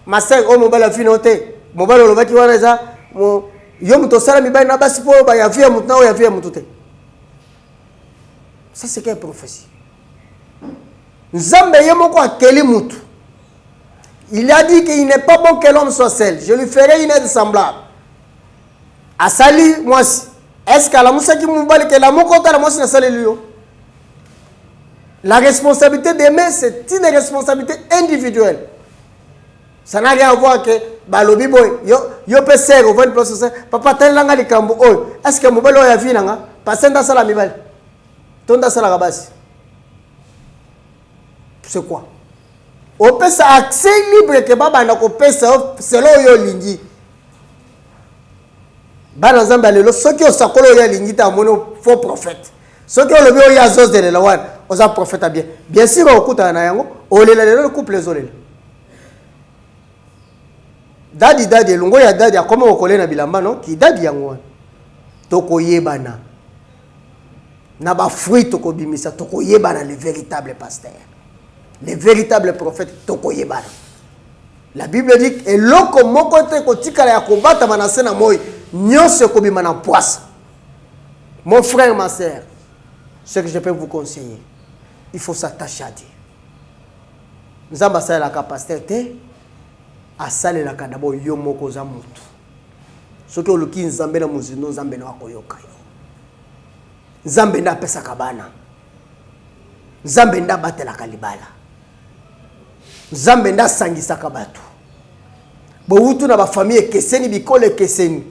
S17: ma sœur oyo mobali avi na yo te, mobali olobaki wana eza yo moto osala mibali na basi mpo ya vie ya motu na oyo ya vie ya motu te. Ça c'est quelle prophétie? Nzambe ye moko akeli mutu. Il a dit qu'il n'est pas bon que l'homme soit seul. Je lui ferai une aide semblable. Asali mwasi. Est-ce que alamusaki mobali ke lamuka otala mwasi nasaleli yo? La responsabilité d'aimer, c'est une responsabilité individuelle. Ça n'a rien à voir que balobi boy yo yo pe sœur ovandi place sœur papa talela nga likambo oyo est-ce que mobali oyo avi na nga parce nda sala mibali to nda salaka basi c'est quoi opesa accès libre ke babanda kopesa yo selon oyo olingi bana nzambe ya lelo soki osakoli oyo alingi te amoni faux prophète soki olobi oyo azozelela wana oza prophète ya bien bien sûr okutana na yango olela lelo couple ezolela dadi dadi elongo ya dadi akoma kokole na bilamba no kidadi yango wana tokoyebana na bafruit tokobimisa tokoyebana le véritable pasteur le véritable prophète tokoyebana La Bible dit eloko moko te kotikala ya kobatama na se na moi nyonso ekobima na pwasa. Mon frère, ma sœur, ce que je peux vous conseiller, il faut s'attacher à Dieu. Nzambe asalelaka pasteur te, asalelaka d'abord yo moko oza mutu. Soki oluki Nzambe na mozindo, Nzambe na akoyoka yo. Nzambe nde apesaka bana. Nzambe nde abatelaka libala. Nzambe nde asangisaka bato. Bowutu na bafamille ekeseni, bikolo ekeseni.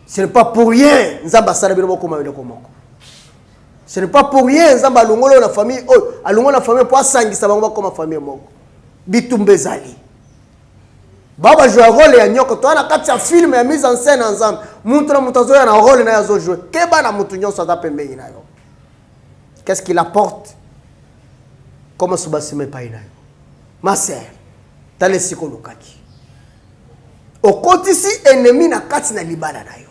S17: Ce n'est pas pour rien Nzambe asala bino bokoma eloko moko. Ce n'est pas pour rien Nzambe alongoli oyo na famille oyo, alongoli na famille mpo asangisa bango bakoma famille moko. Bitumba ezali. Ba ba jouer rôle ya nyoko toa na kati ya film ya mise en scène ya Nzambe. Mutu na mutu azoya na rôle na ye azo jouer. Keba na mutu nyonso aza pembeni na yo. Qu'est-ce qu'il apporte comme soubassement epai na yo? Ma sœur, tala esika olukaki. Okotisi ennemi na kati na libala na yo.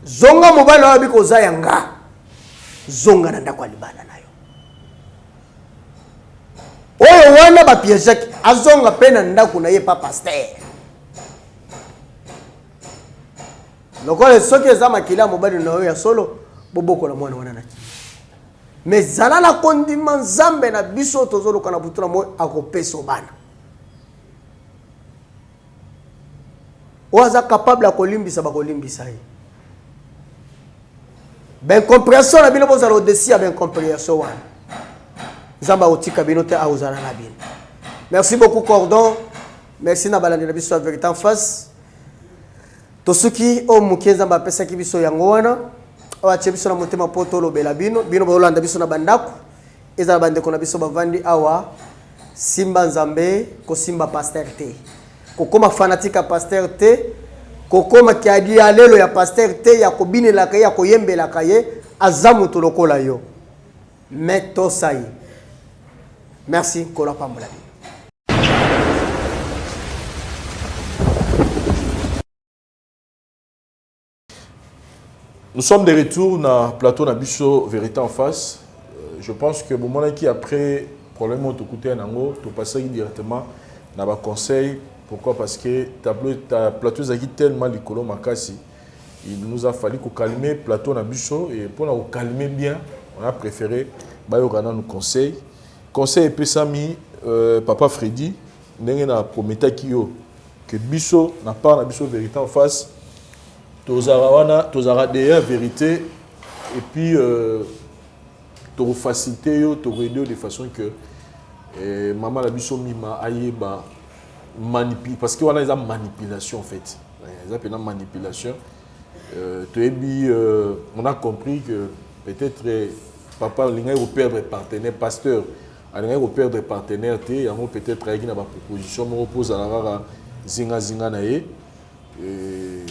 S17: Zonga mobali oyo abiki oza ya nga. Zonga na ndako ya libala na yo. Oyo wana ba piégeaki, azonga pe na ndako na ye pa pasteur. Lokola soki eza makila ya mobali na yo ya solo, bobokola mwana wana na kimia. Mais zala na kondima Nzambe na biso tozoluka na butu na moi akopesa bana. Oyo aza capable ya kolimbisa bakolimbisa ye. B'incomprehension na bino bozala au-dessus ya b'incomprehension wana. Nzambe akotika bino te akozala na bino. Merci beaucoup Cordon. Merci na balandi na biso ya Vérité en face. Tosuki oyo moke Nzambe apesaki biso yango wana oyo atie biso na motema mpo tolobela bino bino bolanda biso na bandako ezala bandeko na biso bavandi awa simba Nzambe kosimba pasteur te kokoma fanatique ya pasteur te kokoma kiadialelo ya pasteur te ya kobinelaka ye ya koyembelaka ye aza moto lokola yo mais tosa ye merci nkolo apambola bino
S5: Nous sommes de retour na plateau na biso vérité en face. Euh, je pense que bomonaki après problème oyo tokutani nango topasaki directement na ba conseil. Pourquoi? Parce que tableau ta plateau ezalaki tellement likolo makasi. Il nous a fallu ko calmer plateau na biso et pour na calmer bien, on a préféré bayoka nanu conseil. Conseil epesami euh, papa Freddy ndenge na prometaki yo que biso na part na biso vérité en face tozalaka wana tozalaka derrière vérité et puis euh, tokofacilite yo tokoaide yo de façon que eh, mama na biso mima ayeba manipule parce que wana eza manipulation en fait eza mpena manipulation euh, toyebi euh, on a compris que Peut-être eh, papa alingaki koperdre partenaire, pasteur alingaki koperdre partenaire te, yango peut-être ayaki na baproposition moko mpo ozala kaka zingazinga na ye. Euh,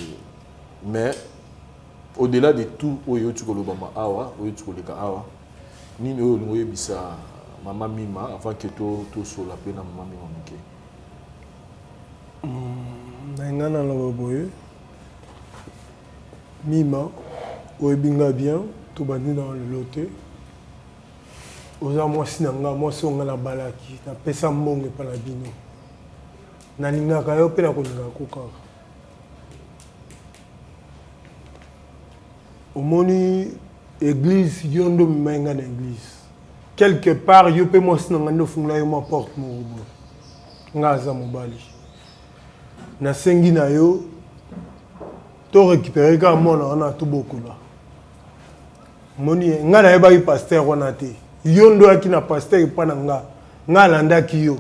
S5: mais au-delà de tout oyo euti kolobama awa, oyo euti koleka awa, nini oyo olingi oyebisa mama Mima avant que tosola mpe na mama Mima moke?
S1: Na ngai naloba boye, Mima, oyebi nga bien, tobandi na lelo te. Oza mwasi na nga, mwasi oyo nga nabalaki, napesa mbongo epa na bino. Nalingaka yo mpe nakolingaka ko kaka. Omoni eglise, yo nde omemaki nga na eglise. Quelque part yo mpe mwasi na nga nde ofungola yo mwa porte moko boye. Nga aza mobali. Nasengi na yo to récupérer kaka mwana wana tobokola. Omoni ye, nga nayebaki pasteur wana te. Yo nde oyaki na pasteur epa na nga. Nga alandaki yo.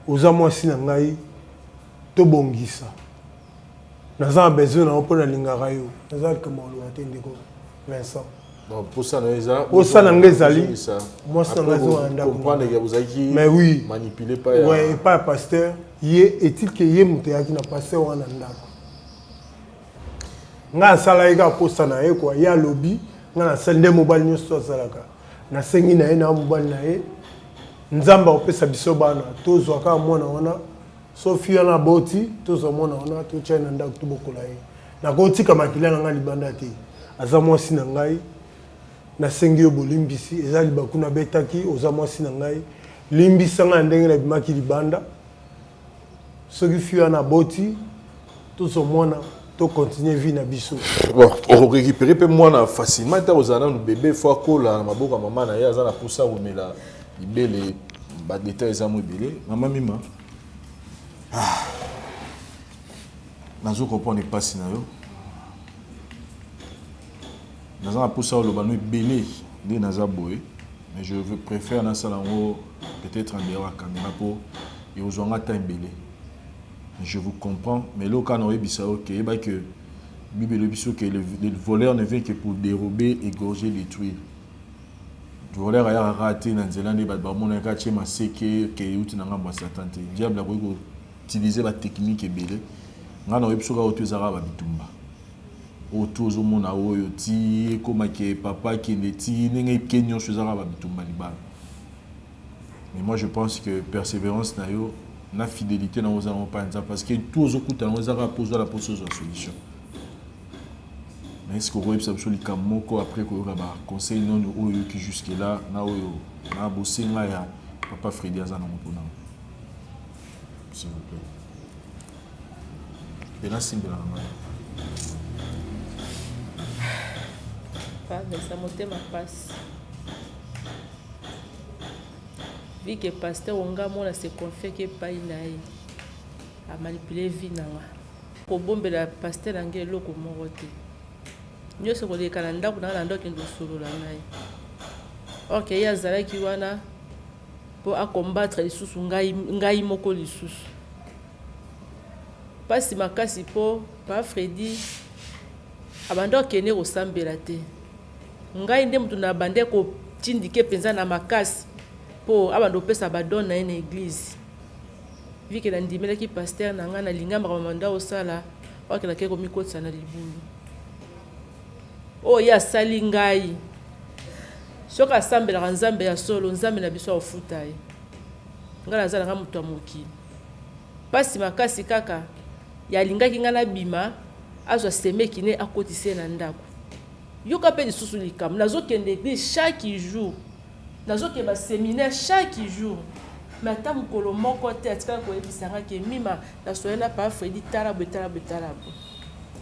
S1: Oza mwasi na ngai, tobongisa. Naza na besoin na yo mpo nalingaka yo. Naza likambo ya koloba te ndeko Vincent.
S5: Donc, posa na yo eza
S1: Posa na ngai ezali mwasi na ngai azonga na ndako.
S5: Comprendre que ozalaki
S1: Mais oui.
S5: manipulé par ya
S1: Ouais, epai ya pasteur, ye est-il que ye moto ayaki na pasteur wana na ndako. Ngai asalaki kaka posa na ye quoi, ye alobi, ngai nasali nde mobali nyonso asalaka. Nasengi na ye na mobali na ye, Nzambe akopesa biso bana, tozwa kaka mwana wana, soki wana aboti, tozwa mwana wana, totya ye na ndako tobokola ye. Nakotika makila na ngai libanda te. Aza mwasi na ngai, nasengi yo bolimbisi, eza libaku nabetaki, oza mwasi na ngai, limbisa ngai na ndenge nabimaki libanda. Soki fille wana aboti, tozwa mwana, to continuer vie na biso.
S5: Bon, okorécupérer mpe mwana facilement ntango ozala nanu bébé, fo akola na maboko ya mama na ye, aza na mposa komela libele, badetail eza mo ebele. Mama Mima, ah, nazo comprendre mpasi na yo, naza na mposa oloba no ebele nde naza boye, mais je préfère nasala yango peut-être en dehors ya caméra mpo ekozwa nga temps ebele. Je vous comprends, mais eloko kaka na oyebisa yo ke yeba que Bible elobi biso que le voleur ne vient que pour dérober, égorger, détruire. Voleur ayaka kaka te na nzela nde bato bamonaka atie maseke ke euti na ngambo ya Satan te. Diable akoki koutilize batechnique ebele. Ngai na oyebi soki oyo to eza kaka babitumba oyo to ozomona oyo ti ekoma ke papa akende ti ndenge eke nyonso eza kaka babitumba libala. Mais moi je pense que persévérance na yo na fidélité na oza nango mpa Nzambe, parce que tout ozokuta yango eza kaka mpo ozwa na mposa ozwa solution. Mais est-ce que okoyebisa biso likambo moko après koyoka ba conseil noni oyo oyoki jusque là na oyo na bosenga ya papa Freddy aza nango mpona, s'il vous plaît? Mpe nasimbela na ngai.
S9: Pavesa motema pasi. Vu que pasteur oyo nga mona se confiaki epai na ye, a manipuler vie na nga. Kobombela pasteur na nga eloko moko te. Nionso koleka na ndako na nga na ndako kende kosolola na ye. Or que ye azalaki wana po a combattre lisusu ngai, ngai moko lisusu. Pasi makasi po pa Freddy abanda kokende kosambela te. Ngai nde mutu na bandaki ko tindike penza na makasi po abanda kopesa ba don na ye na eglise. Vu que na ndimelaki pasteur na ngai, na linga makambo abanda kosala, ok nakei komikotisa na libulu. Oyo ye asali ngai, soki asambelaka Nzambe ya solo, Nzambe na biso akofuta ye. Ngai naza na ngai mutu ya mokili. Pasi makasi kaka ye alingaki ngai nabima, azwa semeki ne akotisa ye na ndaku. Yoka pe lisusu likambo, nazo kende eglise chaque jour, nazo kende ba seminaire chaque jour, mais ata mokolo moko te atikala koyebisa nga ke Mima na soye na pa Freddy tala boye tala boye tala boye.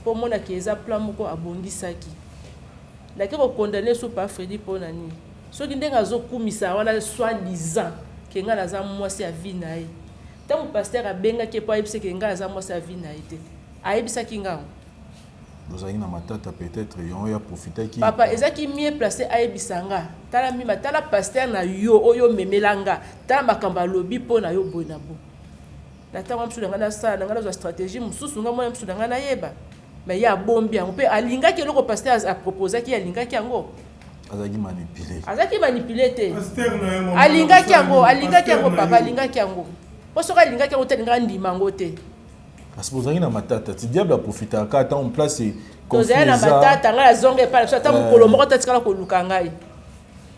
S9: Po omona ke eza plan moko abongisaki. Nake ko condamner lisusu pa Freddy pona nini? Soki ndenge azo kumisa wana soit disant ke nga naza mwasi ya vie na ye. Tango pasteur abengaki ye po ayebisa ye ke nga naza mwasi ya vie na ye te, ayebisaki nga yango?
S5: Bozalaki na matata peut-être yango ye aprofitaki.
S9: Papa ezaki mieux place ayebisa nga tala mima tala pasteur na yo oyo omemela nga tala makambo alobi po na yo boye na bo na tango mosusu na nga nasala na nga nazwa strategie mosusu nga mwana mosusu na nga nayeba mais ye abombi yango pe alingaki eloko pasteur aproposaki ye alingaki yango.
S5: Azalaki manipulé.
S9: Azalaki manipulé te. Alingaki yango, alingaki yango papa, alingaki yango. Po soki alingaki yango te, alingaki andima yango te.
S5: Kasi bozalaki na matata ti diable aprofitaka ata en place.
S9: Tozali na matata, ngai nazonga epai na biso ata mokolo moko te atikala koluka ngai.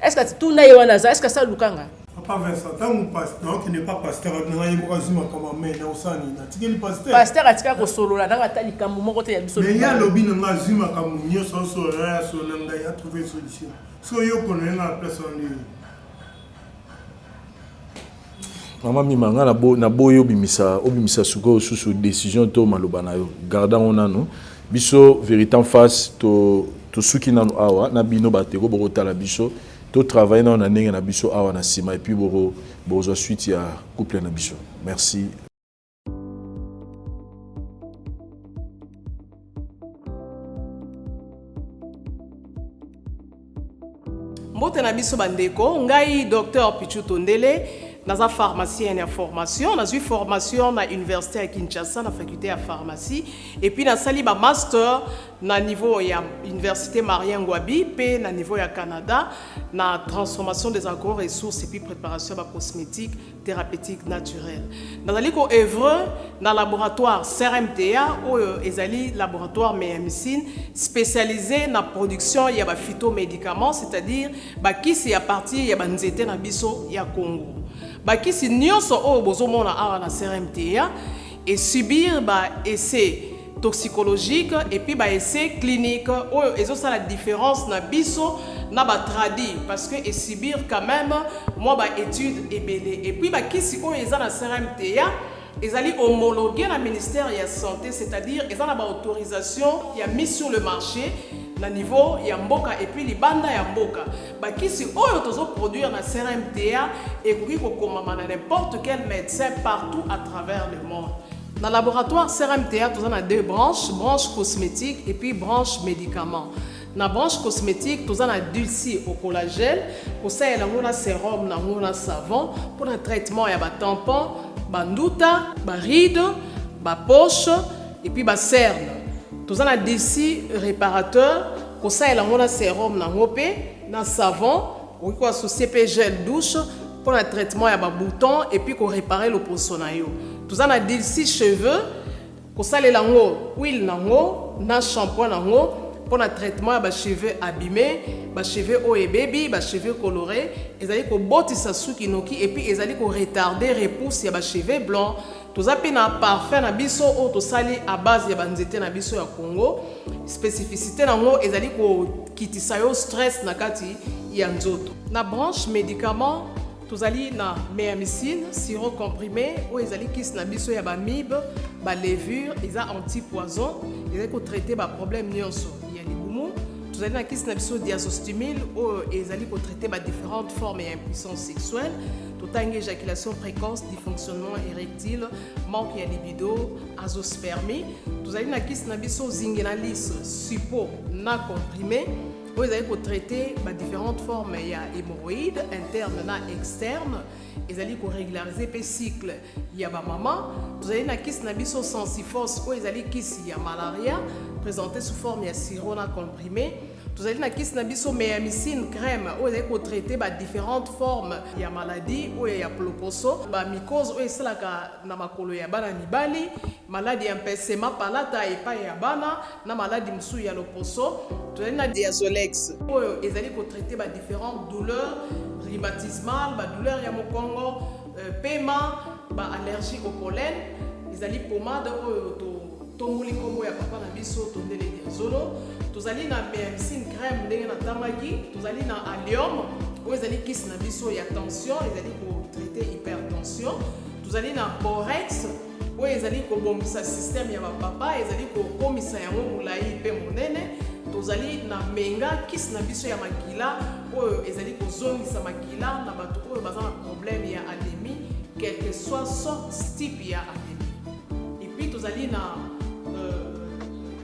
S9: Est-ce que tuna ye wana aza, est-ce que asi aluka nga?
S1: Papa Vincent, ntango naokende pa pasteur na ngai ye moko azwi makambo ame na osala nini? Natikeli pasteur.
S9: Pasteur atikala kosolola nanga ata likambo moko te ya biso.
S1: Mais ye alobi na ngai azwi makambo nyonso asolola na ye asolola na ngai atrouve solution. Soki yo okona ye ngai na place wana ndenge
S5: Mama Mima, nga na boyi obimisa obimisa sikoyo susu decision to maloba na yo. Garda yango nanu. Biso verite en face to tosuki nanu awa na bino bateko bokotala biso. To travailler nanu na ndenge na biso awa na sima et puis boko bozwa suite ya couple na biso. Merci.
S18: Mbote na biso bandeko, ngai Docteur Pichou Tondele, naza pharmacienne ya formation, nazwi formation na université ya Kinshasa na faculté ya pharmacie et puis nasali ba master na niveau ya université Marien Ngouabi pe na niveau ya Canada na transformation des agro-ressources et puis préparation ya ba cosmétiques thérapeutique naturelle. Nazali ko œuvre na laboratoire CRMTA oyo ezali laboratoire Meyamicine spécialisé na production ya ba phytomédicaments, c'est-à-dire ba kisi ya partir ya ba nzete na biso ya Congo. Ba kisi nyonso oyo bozomona awa na CRMTA et subir ba essais toxicologique et puis ba essais clinique oyo ezosala différence na biso na ba tradi parce que e subir quand même mwa ba études ebele et puis ba kisi oyo eza na CRMTA ezali homologué na ministère ya santé, c'est-à-dire eza na ba autorisation ya mise sur le marché na niveau ya mboka et puis libanda ya mboka. Bakisi oyo tozo produire na CRMTA ekoki kokomama na n'importe quel médecin partout à travers le monde. Na laboratoire CRMTA toza na deux branches, branche cosmétique et puis branche médicament. Na branche cosmétique toza na Dulci au collagène, kosalela yango na sérum na yango na savon pour na traitement ya ba tampons, ba nduta, ba rides, ba poches et puis ba cernes. Toza na Dulci réparateur, kosalela yango na sérum na yango pe na savon, okoki ko associer pe gel douche pour na traitement ya ba boutons et puis ko réparer loposo na yo. Toza na Dulci cheveux, kosalela yango huile na yango na shampoing na yango pour na traitement ya ba cheveux abîmés, ba cheveux oyo ebebi, ba cheveux colorés, ezali kobotisa suki noki et puis ezali ko retarder repousse ya ba cheveux blancs. Toza pe na parfum na biso oyo tosali à base ya ba nzete na biso ya Congo. Spécificité na yango ezali kokitisa yo stress na kati ya nzoto. Na branche médicament tozali na Meamicine sirop comprimé oyo ezali kisi na biso ya ba amibe, ba levure, eza anti-poison, ezali ko traiter ba problème nyonso ya libumu. Tozali na kisi na biso diazostimil oyo ezali ko traiter ba différentes formes ya impuissance sexuelle. Totangi éjaculation précoce, dysfonctionnement érectile, manque ya libido, azoospermie. Tozali na kisi na biso zingenalis suppo na comprimé oyo ezali ko traiter ba différentes formes ya hémorroïdes interne na externe, ezali ko régulariser pe cycle ya ba mama. Tozali na kisi na biso sensifos oyo ezali kisi ya malaria présenté sous forme ya sirop na comprimé. Tozali na kisi na biso Meamicine crème oyo ezali ko traiter ba différentes formes ya maladie oyo ya ploposo, ba mycose oyo esalaka na makolo ya bana mibali, maladi ya mpesema palata epai ya bana na maladi mosusu ya loposo. Tozali na Diazolex oyo ezali ko traiter ba différentes douleurs rhumatismales, ba douleurs ya mokongo, pema, ba allergie au pollen. Ezali pomade oyo to tomboli nkombo ya papa na biso Tondele Diazolo. Tozali na Meamicine crème ndenge natangaki. Tozali na Allium oyo ezali kisi na biso ya tension, ezali ko traiter hypertension. Tozali na Borex oyo ezali kobongisa système ya bapapa, ezali kokomisa yango molai mpe monene. Tozali na Menga, kisi na biso ya makila oyo ezali kozongisa makila na bato oyo baza na problème ya anémie, quel que soit sorte type ya anémie. Et puis tozali na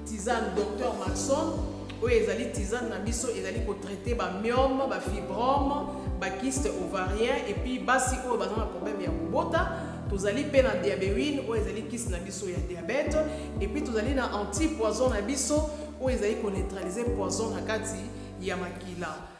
S18: tisane Docteur Maxon oyo ezali tisane na biso ezali ko traiter ba myome, ba fibrome, ba kyste ovarien et puis basi oyo baza na problème ya kobota. Tozali pe na diabewine oyo ezali kisi na biso ya diabète et puis tozali na anti-poison na biso oyo ezali ko neutraliser poison na kati ya makila.